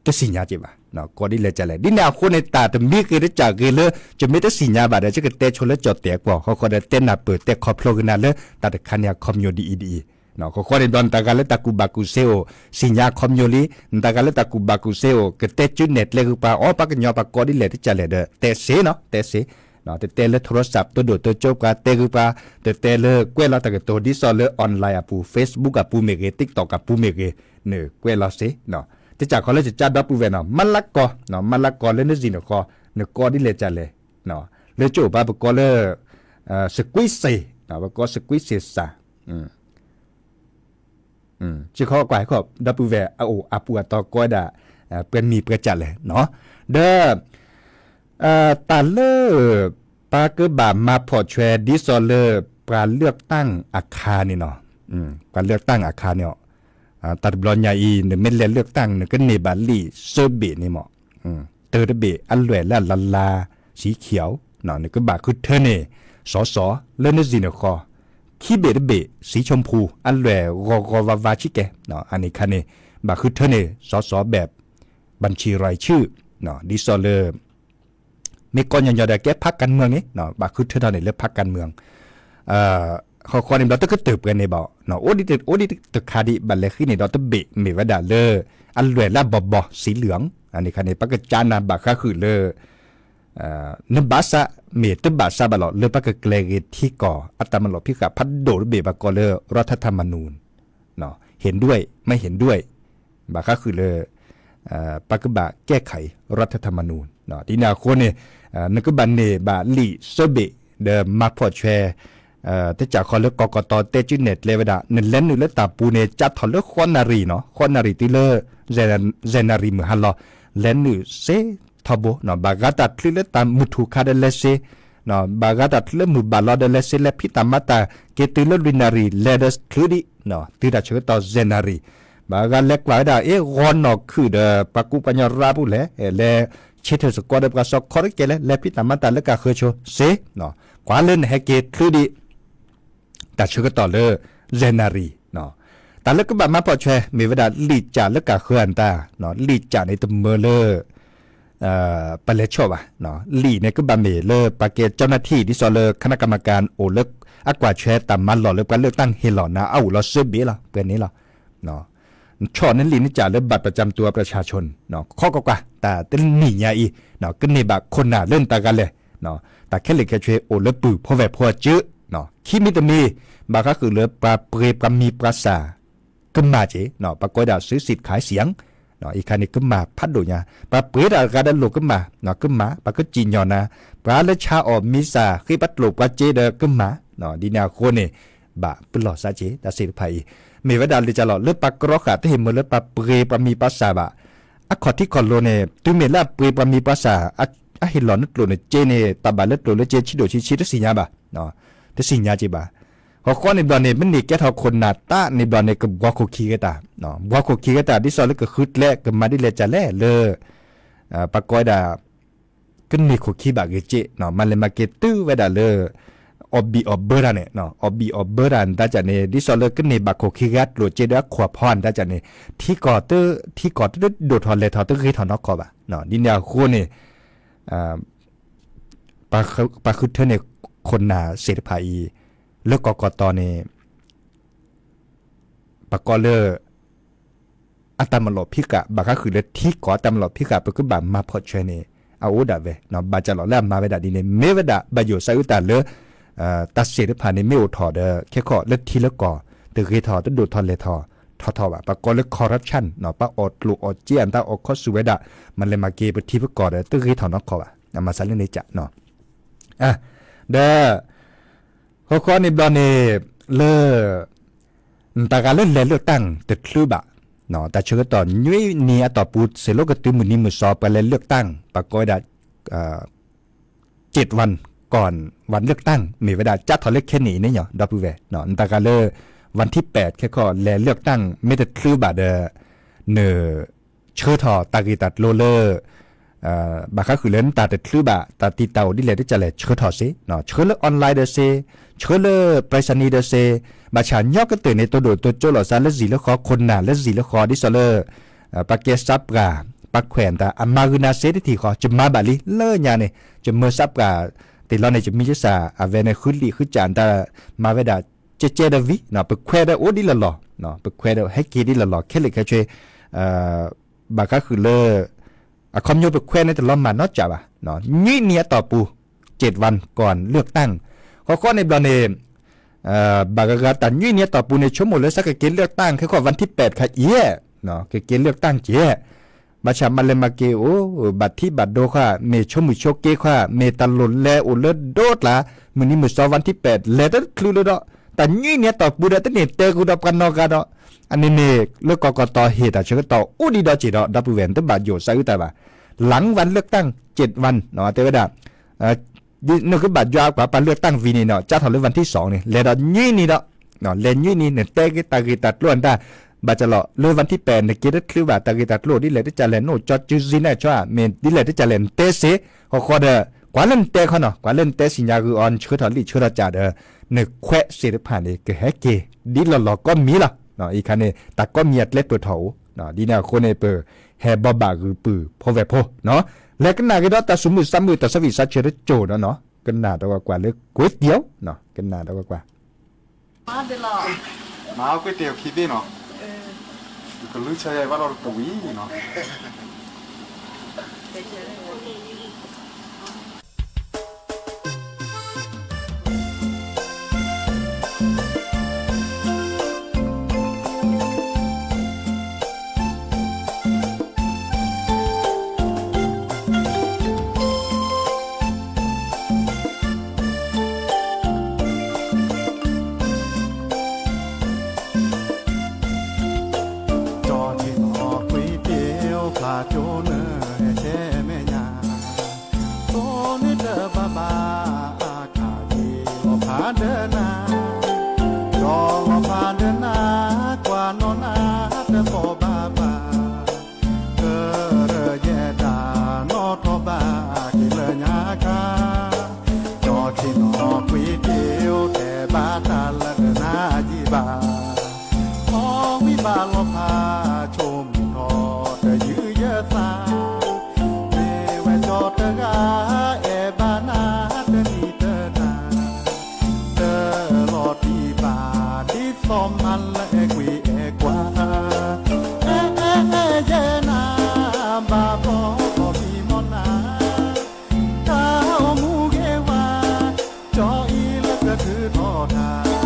တသ့ၣ်ညါက့ၤဘၣ်, ကိးဒ်လဲၣ်ကလဲၣ် ဒ်န့ၣ်အဃိန့ၣ် တၢ်တမံၤဂ့ၤတကးဂ့ၤလၢ ယမ့ၢ်တသ့ၣ်ညါဘၣ်ဒီး ယကတဲဆိလၢကၠီၣ်တဲာ်ကွီၢ် ဃီဃီဒီးတဲနၢ်ပၢၢ်တဲခီဖျိကနၤလၢ တၢ်တခါန့ၣ်အခီပညီဒ်အံၤဒ်အံၤ, ဃီဃီန့ၣ်ဒီး နတၢ်ဂၤလၢတၢ်ကူၣ်ဘၣ်ကူၣ်စ့အိၣ် စံၣ်ညါအခီပညီလံ, နတၢ်ဂၤလၢတၢ်ကူၣ်ဘၣ်ကူၣ်စ့အိၣ် ကတဲစုနဲၣ်ကျဲဂုာ်ပှၤ အီ ပှၤကညီပှၤကိးဒ်လဲၣ်တကလဲၣ်ဒီး တဲစ့နီၤ တဲစ့, တတဲလၢ โทรศัพท์ တိၢ်ဒိၣ်တိၢ်ကၠိပှၤ တဲဂုာ်ပှၤ, တတဲလၢကွဲးလီၤတၢ်ကတိၤ ဒ်သိးလၢ online အပူၤ Facebook အပူၤမ့ၢ်ဂ့ၤ TikTok အပူၤမ့ၢ်ဂ့ၤ, နကွဲးလီၤစ့, တစၢ်ခီလၢကကၢဒီပုၢ်ဝဲၢ်နီၤ မၤလၢကီၢ်, မၤလၢကီၢ်လၢနစံၣ်နဃီ, နကိးဒ်လဲၣ်ကလဲၣ်, လၢကၠိပှၤပကိးလၢ စကွံစ့, ပကိးစကွံစ့စၢ် စ့ၢ်ကီးကွၢ်ဟဲခီ ဒီပုၢ်ဝဲၢ်အအိၣ်အပူၤအတီၤကိးဝဲဒၣ် ပှဲၤမံၤပှဲၤကၢ်လဲၣ်နီၤ, ဒီး တၢ်လၢ ပှၤကဘၣ်မၤဖှီၣ်ဆွဲ ဒ်သိးလၢ ပှၤလၢတၢ်အခါန့ၣ်နီၤ, ပှၤလၢတၢ်အခါန့ၣ် တၢ်တဘျီညါအံၤ နမ့ၢ်လဲၤလၢတၢ် နကန့ၢ်ဘၣ်လံာ်သၢဘ့ၣ်န့ၣ်မ့ၢ်, တၢတဘ့ၣ်အလွဲၢ်လၢအလါလါ စံခံအီၤ, နကဘၣ်ဃုထၢန့ၢ် စီၤစီၤ လၢနစံၣ်နဃီ, ခံဘ့ၣ်တဘ့ၣ် စံဆိဖူ အလွဲၢ်ဂီၤဂီၤဝါဝါဆံကဲ, အန့ၣ်ခါန့ၣ် ဘၣ်ဃုထၢန့ၢ် စီၤစီၤ ဘဲး ဘၣ်ဆံရၤဆူၣ်, ဒ်သိးလၢ မ့ၢ်ကိးညီညီဒီးကဲ พรรคการเมือง န့ၣ် ဘၣ်ဃုထၢထီၣ်န့ၣ်လၢ พรรคการเมือง ဃီဃီန့ၣ်ဘျီတကတၢၢ်ပှဲၤန့ၣ်ဘၣ်, အိၣ်ဒံးတခါဒံး ဘၣ်လဲၤဃ့န့ၣ်ဒီးတဘ့ၣ်မ့ၢ်ဝဲဒၣ်လၢ အလွဲၢ်လၢအဘီဘီ စံလၢ်, အန့ၣ်ခါန့ၣ် ပကစၢ်နၢ်ဘၣ်ဃးဃုာ်လၢ နဘၣ်ဆၣ် မ့ၢ်တဘၣ်ဆၣ်ဘၣ်လီၤ လၢပကကျဲၤဂ့ၤထံကီၢ် အတၢ်မၤလီၤဖံးဃာ်ဖးဒိၣ်တဘ့ၣ် ဘၣ်ကိးလၢ รัฐธรรมนูญ เห็นด้วย ไม่เห็นด้วย ဘၣ်ဃးဃုာ်လၢ ပကဘၣ်ကဲခးအံၤ รัฐธรรมนูญ ဒ်န့ၣ်အဃိန့ၣ် နကဘၣ်န့ၢ်ဘၣ်လံာ်သၢဘ့ၣ် ဒီးမၤဖှီၣ်ဆွဲ တစၢ်ခီလၢကီၢ်ကီၢ်တီတဲစုနဲၣ်ကျဲဝဲဒၣ် နလဲၤနုာ်လၢတၢ်ပူၤန့ၣ် ကၢ်ထီၣ်လၢဃီနၣ်ရံၣ်နီၤ ဃီနၣ်ရံၣ်တုၤလၢ စဲးနၣ်ရံၣ်မုၢ်ဟါလီၤ လဲၤနုာ်စ့ထီဘိ ဘၣ်ဂၤတၢ်ချုးလၢတၢ်မုၢ်ထူၣ်ခါဒီးလဲၤစ့ ဘၣ်ဂၤတၢ်ချုးလၢမုၢ်ဘၣ်လီၤဒီးလဲၤစ့ လဲၤဖံးတၢ်မၤတၢ်က့ၤတုၤလၢလွံၢ်နၣ်ရံၣ် လဲၤဒီးချုးဒံး တုၤတၢ်ဆၢကတီၢ်စဲးနၣ်ရံၣ် ဘၣ်ဂၤလဲၤကွၢ်ဝဲဒၣ် အ့ ဂီၤနီၢ်ခုၣ်ဒီး ပှၤကူပှၤညီရၢပူၤလဲၣ် လဲၤဆ့ထၢၣ်သကိးဒီးပှၤစီခီတကဲလဲၣ် လဲၤဖံးတၢ်မၤတၢ်လၢကၢ်ဃၢၤဆိစ့ ကွၢ်လၢနဟဲက့ၤချုးဒံး တၢ်ဆၢကတီၢ်လၢ စဲးနၣ်ရံၣ် တၢ်လၢကဘၣ်မၤဖှီၣ်ဆွဲ မ့ၢ်ဝဲဒၣ်လံာ်ကၠၢ်လၢကၢ်ဃၢၤအတၢ် လံာ်ကၠၢ်န့ၣ်တမၢလၢ ပလဲၤဆီၣ်ဘၣ် လံာ်န့ၣ်ကဘၣ်မ့ၢ်လၢပှၤကဲ เจ้าหน้าที่ ဒ်သိးလၢ คณะกรรมการ အိၣ်လၢ အကွၢ်ဆွဲတၢ်မၤလီၢ်လၢပှၤလၢတၢ်ဟ့ၣ်လီၤနၤ အအိၣ်လီၤစၢဘ့ၣ်လီၤ ပှဲၤန့ၣ်လီၤ ဆီၣ်နလံာ်နကၠၢ်လၢ บัตรประจำตัวประชาชน ခီကွၢ်ကွၢ် တၢ်တနံၣ်ညါအံၤ ကန့ၢ်ဘၣ်ခိၣ်နၢ်လၢနတၢ်ဂၤလဲၣ် တၢ်ခဲလၢာ်ခဲဆ့အိၣ်လၢပုၢ်ဖိဝဲၢ်ဖိအစု ခံမံၤတမံၤ ဘၣ်ဃးဃုာ်လၢပှၤပှ့ၤပှၤမံၤပှၤစၢ် ကမၣ်က့ၤ ပှၤကိးဝဲဒၣ် ซื้อสิทธิ์ขายเสียง အံၤခါန့ၣ် ကမၣ်ဖးဒိၣ်ညါ ပှၤပှ့ၤတၢ်တဂၤဒီးလိၣ်ကမၣ် ကမၣ် ပှၤကစံၣ်ညီၣ်နၤ ပှၤလၢဆါအီၣ်မံၤစၢ် ဃ့ပှၤကျိၣ်ပှၤစ့ဒီးကမၣ် ဒ်န့ၣ်အဃိန့ၣ် ဘၣ်ပလီၢ်စးက့ၤ တၢ်သ့ၣ်တဖၣ်အံၤ မ့ၢ်ဝဲဒၣ်လၢကၠၢ်လီၤ လၢပှၤကြီဃာ်တဟ့ၣ်မၢလၢပှၤပှ့ၤပှၤမံၤပှၤစၢ်ဘၣ် အခီၣ်ထံးခီၣ်လိၤန့ၣ် တုၤမ့ၢ်လၢအပှ့ၤပှၤမံၤပှၤစၢ် အဟ့ၣ်လီၤနကျိၣ်နစ့န့ၣ် တၢ်ဘၣ်လၢကျိၣ်လၢစ့ဆံးဒိၣ်ဆံးဆံးတသ့ၣ်ညါဘၣ် တသ့ၣ်ညါက့ၤဘၣ် ဃီဃီန့ၣ်ဘျီန့ၣ် မ့ၢ်န့ၢ်ကဲထီၣ်ခိၣ်နၢ်တၢ်န့ၣ်ဘျီန့ၣ် ကဘှီခိၣ်ခံက့ၤတၢ် ဘှီခိၣ်ခံက့ၤတၢ် ဒ်သိးလၢကဃုကျဲ ကမၤဒ်လဲၣ်ကလဲၣ်လၢ ပှၤကိးဝဲဒၣ် ကန့ၢ်ခိၣ်ခံဘၣ်ဂ့ၤက့ မၤလဲၤမၤက့ၤတုၤဝဲဒၣ်လၢ အီၣ်ဘံၣ်အီၣ်ဘၢတၢ်န့ၣ် အီၣ်ဘံၣ်အီၣ်ဘၢတၢ်တၢ်ကၢ်န့ၣ် ဒ်သိးလၢကန့ၢ်ဘၣ်ခိၣ်ခံက့ၤအကျိၣ်စ့ဒီးအခိၣ်ဖီတၢ်ကၢ်န့ၣ် ထံကီၢ် ထံကီၢ်တဒိၣ်ထီၣ်လဲၤထီၣ်တဂ့ၤထီၣ်နီၢ်ကီၢ်ဘၣ် ဒ်န့ၣ်အဃိန့ၣ် ပှၤဃုထၢန့ၢ်ခိၣ်နၢ်သ့ၣ်တဖၣ်အံၤ လၢကီၢ်ကီၢ်တီၤန့ၣ် ပှၤကိးလၢ အတၢ်မၤလီၤဖံးဃာ် ဘၣ်ဃးဃုာ်လၢထံကီၢ်အတၢ်မၤလီၤဖံးဃာ် ပကဘၣ်မၤဖှီၣ်ဆွဲန့ၣ် အအိၣ်ဒၣ်ဝဲ ဘၣ်ကၠၢ်လီၤလၢအမၤဝဲဒၣ်ဒ်န့ၣ် မ့ၢ်ဝဲဒၣ်ဘၣ်ယိၣ်စးအုးတၢ်လၢ တၢ်သ့ၣ်တဖၣ်န့ၣ်မ့ၢ်အိၣ်ထီၣ်ဒီး ခဲခီလၢထံလၢကီၢ် တဂ့ၤထီၣ်တဒိၣ်ထီၣ်လဲၤထီၣ် ထီထီၣ်ဘၣ် ပှၤကိးလၢ corruption ပှၤအီၣ်ကျိၣ်အီၣ်စ့အတၢ်အီၣ်ခီဆူၣ်ဝဲဒၣ် မၤလဲၤမၤက့ၤပထံပကီၢ်ဒီး တဂ့ၤထီၣ်နီၢ်ကီၢ်ဘၣ် မၤစးလၢန့ၣ်ကၠၢ် ဒီး ဃီဃီန့ၣ်ဘျီန့ၣ် လၢ နတၢ်ဂၤလၢလဲၤလၢတၢ်တချုးဘၣ် တၢ်ဆၢကတီၢ် နွံနံၤအတီၢ်ပူၤ စ့ၢ်လီၤကတုၤမုၢ်နံၤမုၢ်သီ ပှၤလဲၤလၢတၢ် ပှၤကိးဝဲဒၣ် เจ็ดวันก่อนวันเลือกตั้ง မ့ၢ်ဝဲဒၣ် ကၢ်ထီၣ်လၢခဲနံၣ်အံၤန့ၣ် ဒီပုၢ်ဝဲၢ် နတၢ်ဂၤလၢ วันที่แปด ခဲခီ လဲၤလၢတၢ် မ့ၢ်တချုးဘၣ်ဒီး န ဆှၢထီၣ်တၢ်ဂ့ၢ်တၢ်ကျိၤလၢ ဘၣ်ဃးဃုာ်လၢနတၢ်တချုးဘၣ် တၢ်တံာ်တာ်အိၣ်ဒ်လဲၣ်တကလဲၣ် ဆှၢထီၣ်စ့ ဆှၢလၢ online ဒီးစ့ ဆှၢလၢ ไปรษณีย์ ဒီးစ့ ဘၣ်ဆၣ်ညီကတၢၢ်န့ၣ် တိၢ်ဒိၣ်တိၢ်ကၠိလိာ်သးလၢစံၣ်လၢဃီ ခိၣ်နၢ်လၢစံၣ်လၢဃီ ဒ်သိးလၢ ပှၤကဲစးပှၢ် ပှၤခွဲးတၢ် အမၤဂုာ်နၤစ့တထံၣ်ဃီ ယမၤဘၣ်လံ လၢညါန့ၣ် ယမၢစးပှၢ် တ့ၢ်လီၤန့ၣ် ယမံယစၢ် အဝဲန့ၣ် ဃုလံာ်ဃုကၠၢ်တၢ် မၤဝဲဒၣ် ကဲကဲဒီးဝံၤ ပခွဲးဒီးအိၣ်ဒ်လီၢ်လီၢ်, ပခွဲးဒီးဟဲက့ၤဒ်လီၢ်လီၢ် ခဲလၢာ်ခဲဆ့, ဘၣ်ဃးဃုာ်လၢ အခီပညီပခွဲးန့ၣ်တလီၤမၢ်နီတစဲးဘၣ်, နွံနံၤအတီၢ်ပူၤ, เจ็ดวันก่อนเลือกตั้ง, ဃီဃီန့ၣ်ဘျီန့ၣ် ဘၣ်ဂၤဂၤတၢ်နွံနံၤအတီၢ်ပူၤန့ၣ် ဆိကမိၣ်လၢစးကက့ၤเลือกตั้ง ခဲခီ วันที่แปด ခါအံၤ, ကက့ၤเลือกตั้งက့ၤ ဘၣ်ဆၣ်မၤလဲၤမၤက့ၤအိၣ် ဘၣ်ထံးဘၣ်ဒိခွါ မ့ၢ်ဆိမုၢ်ဆိက့ခွါ မ့ၢ်တၢ်လိၣ်လဲအိၣ်လၢဒိၣ်ကျါ, မုၢ်နံၤမုၢ်စီ วันที่แปด လဲၤတချုးလၢၤဒီး တၢ်နွံနံၤအတီၢ်ပူၤဒီး တန့ၢ်တဲဃုာ်ဒီးပှၤနီတဂၤဒီး, အန့ၣ်န့ၣ် လၢကီၢ်ကီၢ်တီၤဟ့ၣ်တၢ်ဆၢကတီၢ်အိၣ်ဒံးဒီးစ့ၢ်ဒီး ဒီပုၢ်ဝဲၢ် နတဘၣ်ယိၣ်စးအုးတၢ်ဘၣ်, หลังวันเลือกตั้ง เจ็ดวัน တဲဝဲဒၣ် နကဘၣ်ယွၤကွၢ်ပှၤเลือกตั้งဝံၤန့ၣ်နီၤ ကၢ်ထီၣ်လၢ วันที่สอง န့ၣ် လဲၤဒီးနွံနံၤဒီး, လဲၤနွံနံၤ နတဲက့ၤတၢ်ဂ့ၢ်တၢ်ကျိၤအတၢ်, ဘၣ်ဆၣ်လီၤ လၢ วันที่แปด နက့ၤတချုးဘၣ် တၢ်ဂ့ၢ်တၢ်ကျိၤဒ်လဲၣ်တကလဲၣ် နအိၣ်ကၠီစုစ့နဲၣ်ဆီဧါ မ့ၢ်ဒ်လဲၣ်တကလဲၣ် နတဲစ့ၢ်, ဃီဃီဒီး ကွၢ်လၢနတဲခီနီၤ ကွၢ်လၢနတဲစံၣ်ညါဂုာ်အီၤ နဆှၢထီၣ်လံာ်ဆှၢထီၣ်ကၠးဒီး နခွဲးစ့ၢ်တဖၣ်န့ၣ် ကဟဲက့ၤ ဒ်လီၢ်လီၢ်ကိးမံၤလီၤ. အံၤခါန့ၣ် တၢ်ကိးမံၤအကျဲပၢၢ်ထီၣ်အိၣ်, ဒ်န့ၣ်အဃိန့ၣ် ပဟဲဘိးဘၣ်ဂုာ်ပုၢ်ဖိဝဲၢ်ဖိနီၤ, လဲၤကနၣ်က့ၤဒီးတၢ်သူၣ်မုာ်သးမုာ်တၢ်ဆၢဂ့ၤဆၢဝါတကၠိၢ်နီၤနီၤ, ကနၣ်ဒီးကွၢ်ကွၢ်လၢကွ့တံနီၤ, ကနၣ်ဒီးကွၢ်ကွၢ် မၤကွ့တ့ၢ်ခံသ့နီၤ, ကလူၤဆၢယၤဘၣ်လီၤတဝံၤနီၤ. ကၠီဆ့ၣ်နီၤကွ့တ့ၢ်အိၣ်ဖျါကၠိနၢ်ဟဲဆဲမဲာ်ညါ, တိၢ်န့ၢ်တဘၣ်ဘၣ်အခါယ့ၢ်လီၤဖးဒၢနၤ, ကၠီလီၤဖးဒၢနၤ ကွၢ်နီၢ်နၤတသီၣ်ဘၣ်ဘၣ် ကရၢယဲတၢ်နီၣ်ထီၣ်ဘၣ်က့ၤလၢညါခါ, ကၠီဆ့ၣ်နီၤကွ့တ့ၢ်အိၣ်ထဲဘၣ်တၢ်လၢတနၤယံာ်ဘၣ်, ခီဝံၣ်ဘၣ်လီၤဖးဆိကမိၣ်ထီၣ်တယုၢ်ယဲၢ်သး, မ့ၢ်ဝဲကၠီတဂၤအဲၣ်ဘၣ်နၤတနံၤတနၤ တလီၤတံၢ်ဘၣ်ဒ်သိးမါလၢအဲၣ်ကွံအဲၣ်ကွၢ်, အဲၣ်အဲၣ်အဲၣ်ယဲနၤ ဘၣ်ဘျီဘျီမံမီၢ်နၤ, တၢ်အိၣ်မူဂ့ၤဝါ, ကၠီအံၤလၢကထုးထီၣ်တၢ်,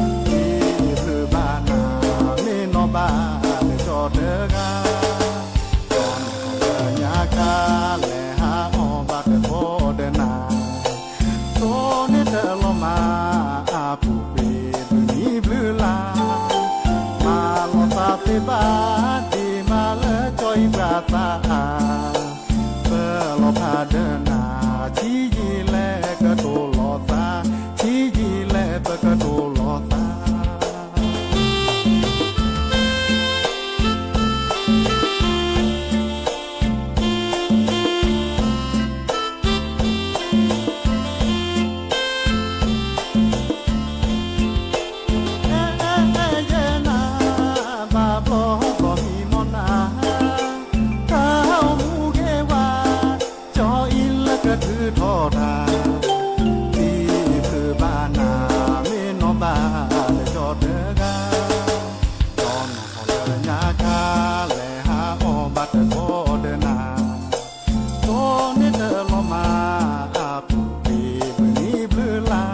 ဒ်ဖုးဘၣ်နၤ မ့ၢ်နီၢ်ဘၣ်လၢကၠီတဂၤ, ကၠီနီၢ်လၢညါခါ လဲၤဟးအီၣ်ဘၣ်တသီဒီးနၤ တိၢ်န့ၢ်တလီၤမၢ်အပူၤကွံာ်ဘျုးနံၤဘျုးလါ, မၤလီၤသးသ့ဘၣ်ဒံးမးလၢကၠီအံၤပှၤသးအါ, ပလီၤဖးဒၢနၤ ဆံးယံာ်လဲၣ်ကတိၤလီၤသး, ဆံးယံာ်လဲၣ်ပကတိၤလီၤသး အဲၣ်အဲၣ်အဲၣ်ယဲနၤ ဘၣ်ဘျီဘျီမံမီၢ်နၤ, တၢ်အိၣ်မူဂ့ၤဝါ, ကၠီအံၤလၢကထုးထီၣ်တၢ်, ဒ်ဖုးဘၣ်နၤ မ့ၢ်နီၢ်ဘၣ်လၢကၠီတဂၤ, ကၠီနီၢ်လၢညါခါ လဲၤဟးအီၣ်ဘၣ်တသီဒီးနၤ တိၢ်န့ၢ်တလီၤမၢ်အပူၤကွံာ်ဘျုးနံၤဘျုးလါ,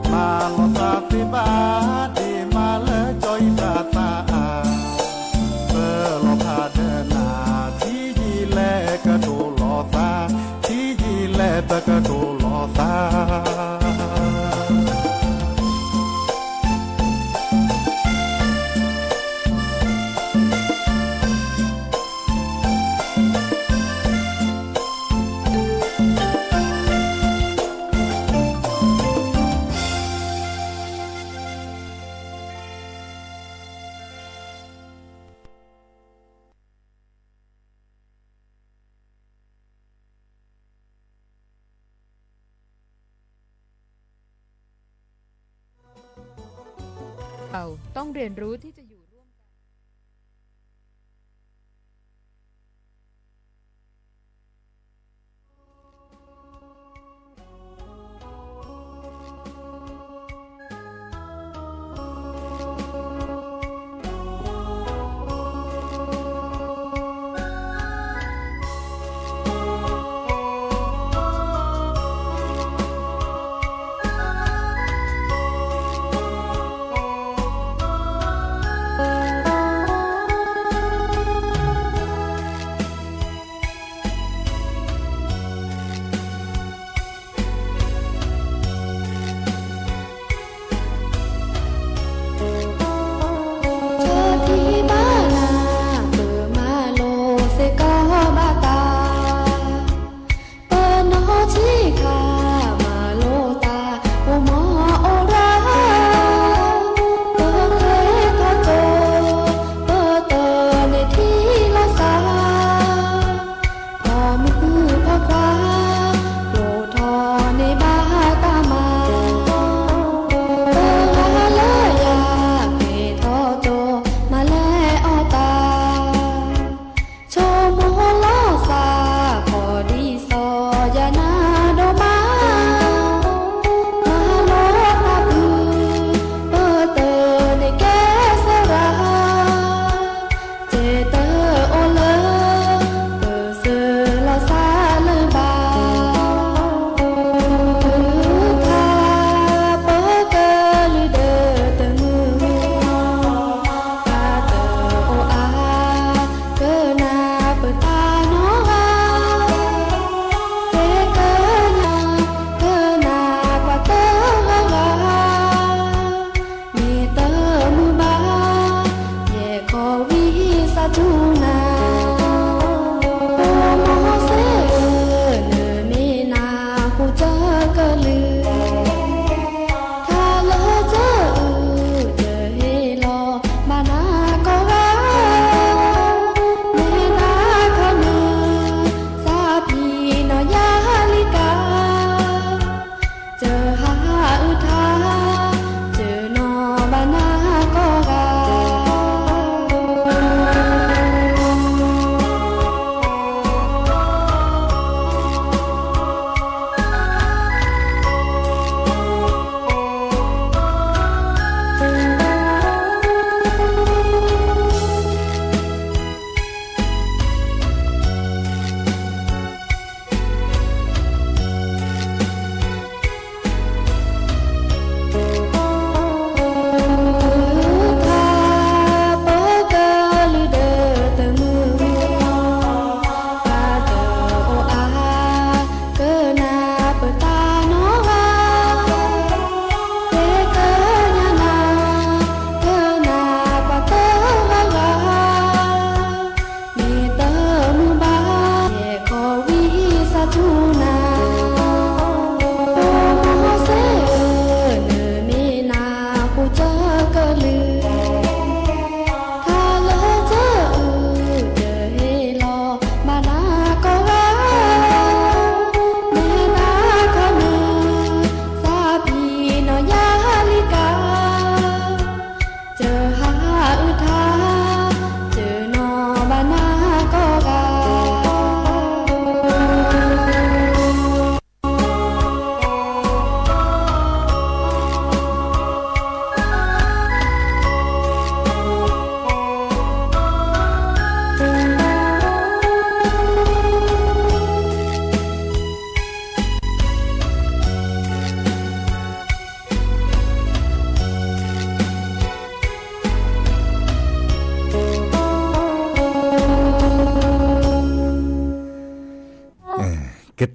မၤလီၤသးသ့ဘၣ်ဒံးမးလၢကၠီအံၤပှၤသးအါ, ပလီၤဖးဒၢနၤ ဆံးယံာ်လဲၣ်ကတိၤလီၤသး, ဆံးယံာ်လဲၣ်ပကတိၤလီၤသး เราต้องเรียนรู้ที่จะอยู่ร่วมกัน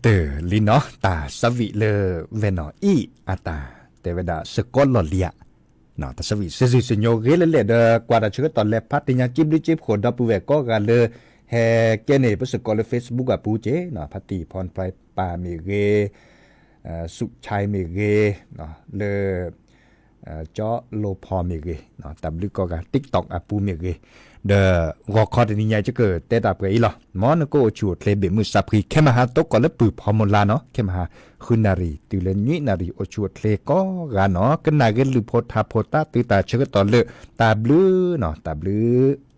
တၢ်လံနီၤ တၢ်ဆၢဝံၤလၢဝဲနီၤအံၤအတၢ် တဲဝဲဒၣ်စ့ၢ်ကီးလီၢ်လံၤဧါ, တၢ်ဆၢဝံၤ စ့ၢ်စ့ၢ်စ့ၢ်ညီဂ့ၤလၢလဲၣ်ဒီး ကွၢ်တၢ်ဆၢကတီၢ်လဲၤဖးတ့ၢ်ညါ က့ဘျုးက့ဖှိၣ်ဒီပုၢ်ဝဲၢ်ကိးဂၤလၢ ဟဲကဲန့ၣ် ပစ့ၢ်ကီးလၢ Facebook အပူၤက့နီၤ ဖါတံၢ်ဖီနဖျါပၢ်မ့ၢ်ဂ့ၤ စူးဆါမ့ၢ်ဂ့ၤ လၢ ကၠီလိဖီမ့ၢ်ဂ့ၤ တၢ်ဘျုးကိးဂၤ TikTok အပူၤမ့ၢ်ဂ့ၤ, ဒီးဂီၤခီတနံၤညါ ယကတဲတၢ်ပှဲၤအံၤလီၤ. မ်နကအိၣ်ဆူၣ်အိၣ်ချ့ဘ့ၣ်မုၢ်စးဖှံ ခဲမဟါသကိးလၢပုၢ်ဖီမိၢ်လါနီၤ ခဲမဟါ ဃုနၣ်ရံၣ် တုၤလၢနွံနၣ်ရံၣ် အိၣ်ဆူၣ်အိၣ်ချ့ကိးဂၤနီၤ ကနၣ်က့ၤလုၢ်ဖိထါဖိသးသုတၢ်ဆၢကတီၢ်လၢ တၢ်ဘျုးနီၤ တၢ်ဘျုး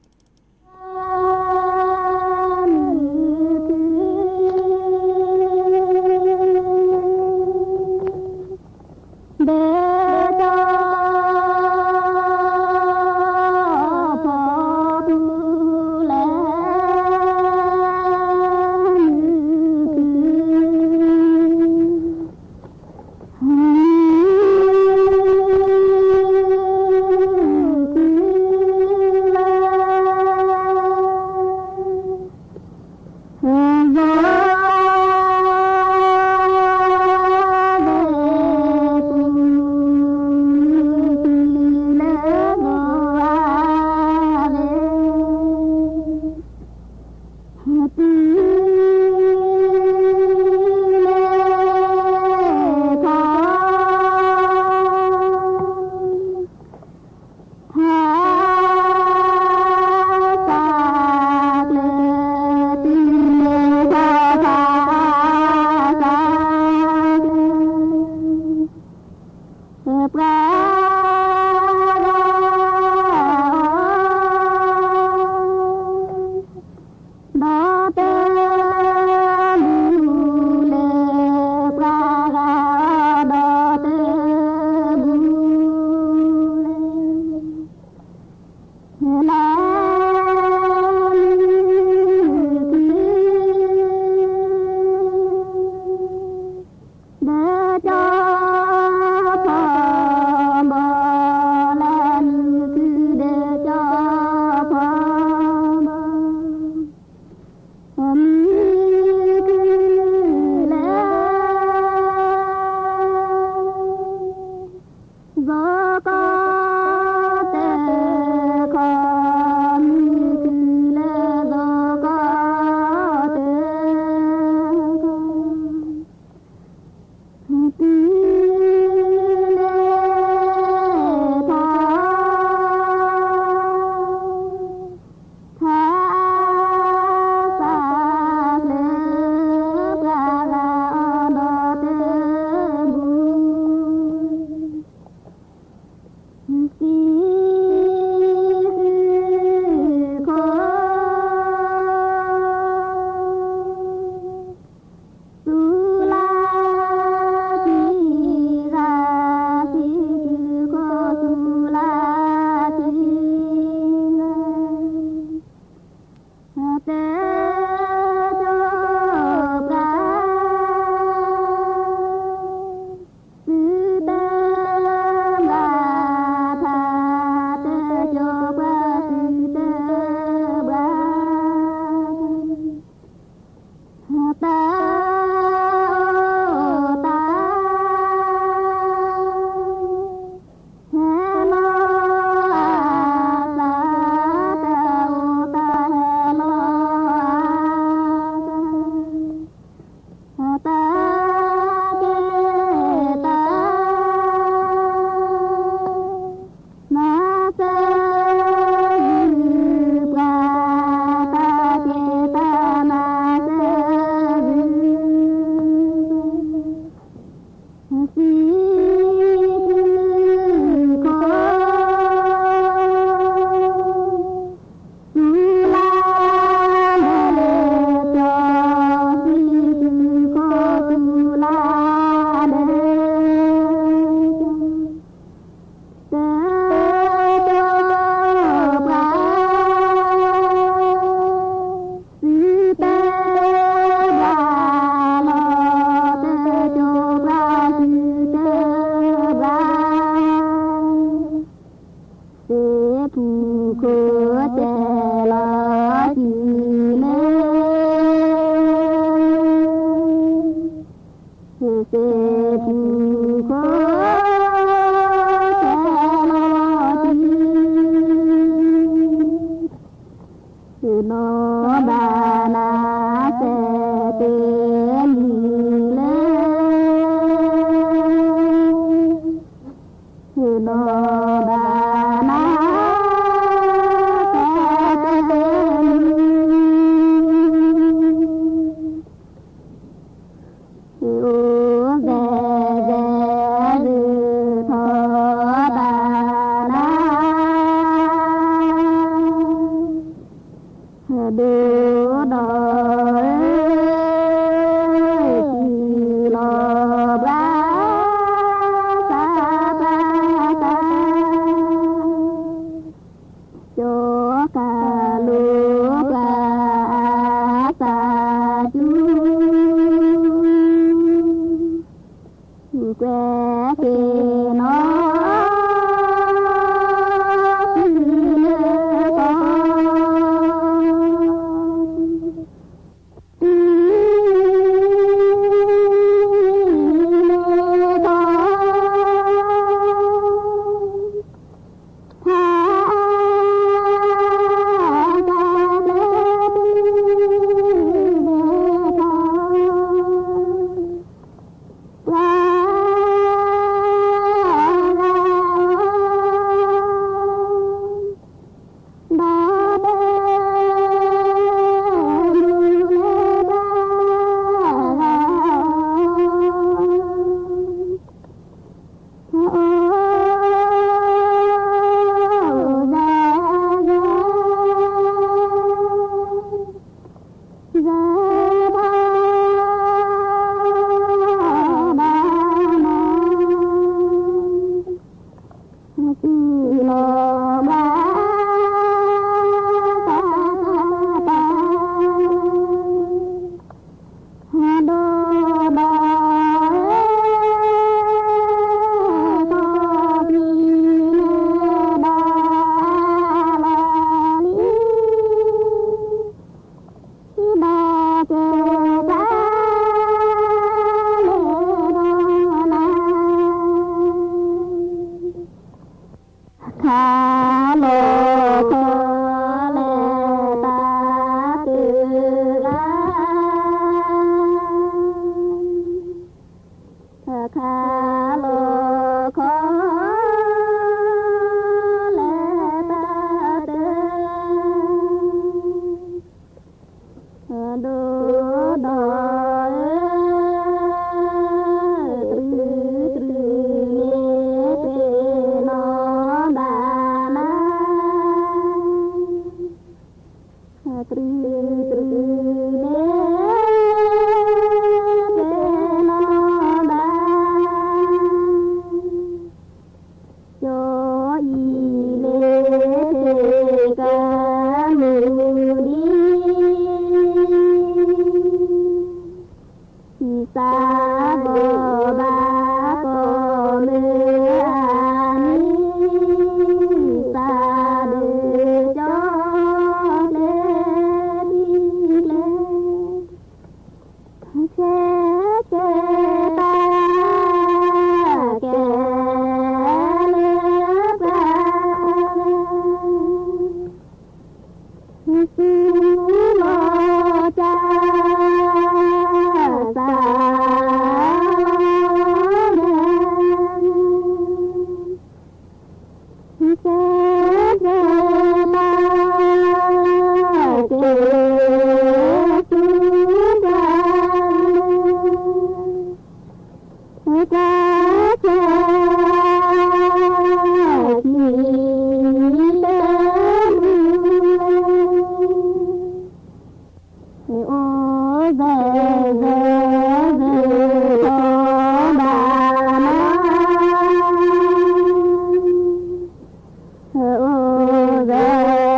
အိၣ်ဂၢၢ်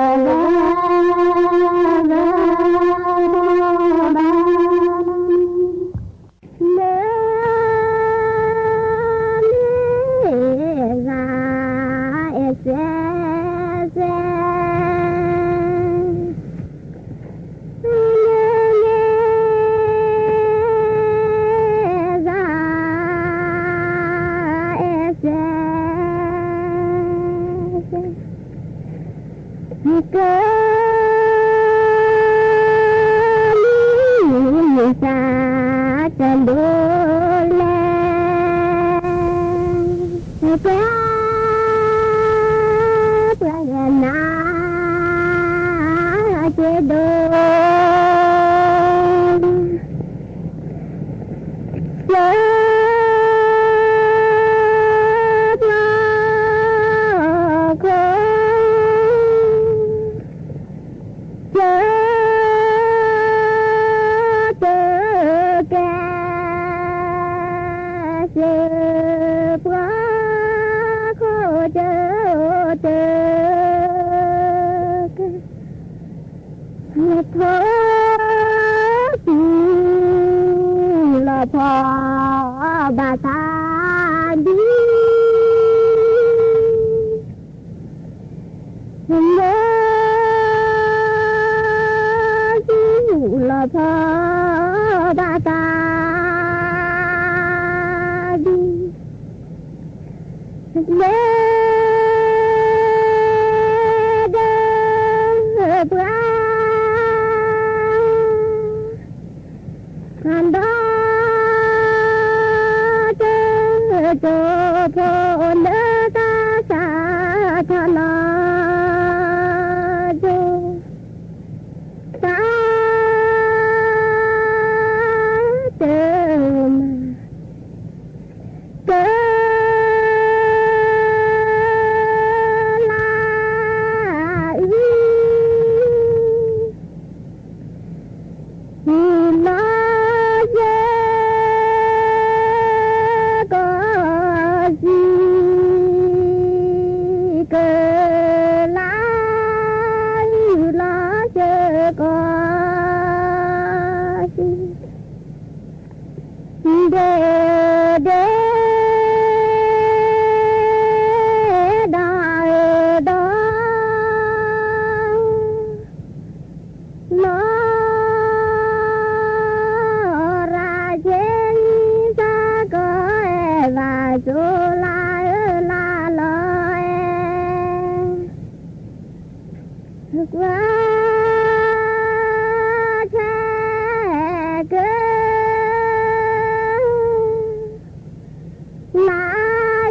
ဂၢၢ်ဂၢၢ်ဂၢၢ်ဘၣ် လၢမ့ၢ်ဂၤအဲၣ်စဲးစဲး ကဲ လံသးတဒိလဲၣ်, ကဲ ပှၤယနာ်က့ၤဒိၣ် ကဲ ပှၤခိၣ် ကဲ တကဲ စ့ပှၤခိၣ်ကဲ တကဲ လီၤဖီၣ်ဘၣ်သးဒ် လၢသူၣ်လီၤဖီၣ်ဘၣ်သး ဒ် လၢ ဒီးပှၤ ဒီး ကၠိဖိလၢသးစၢ်ထီၣ်လီၤကၠိ သးတမၤ ကလၤအု လီၤစၢၤကီးစံ ကလၤအုလီၤစၢၤကီးစံ ဒဲဒဲ ဒီးဒီး လီၤ ရၤက့ၤ သးကီၢ်အဲၣ်ဘၣ်စိၤလါအၢလါလီၤအဲၣ် ကွၢ်ဆၢက လါအု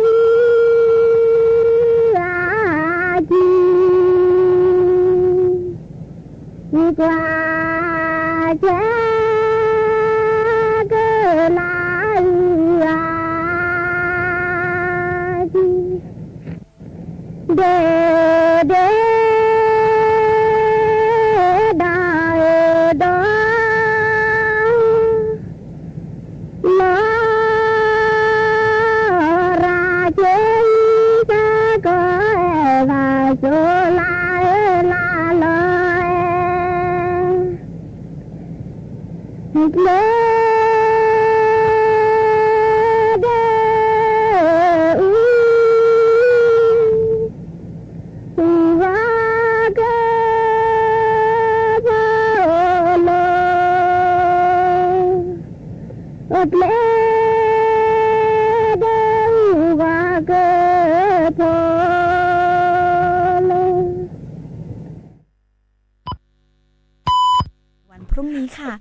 အကံ ကွၢ်ဆၢက လါအုအကံ ဒဲ ဒဲ ဒီးဒီး လီၤ ရၤက့ၤ သးကီၢ်အဲၣ်ဘၣ်စိၤလါအၢလါလီၤအဲၣ် ကျဲ ဒဲ အူ အူဝါကဖီလိ အကျဲ ဒဲ အူဝါကဖီလိ วันพรุ่งนี้ค่ะ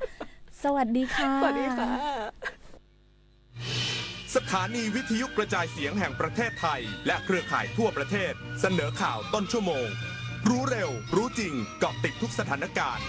สวัสดีค่ะ สวัสดีค่ะ สถานีวิทยุกระจายเสียงแห่งประเทศไทย และเครือข่ายทั่วประเทศ เสนอข่าวต้นชั่วโมง รู้เร็ว รู้จริง เกาะติดทุกสถานการณ์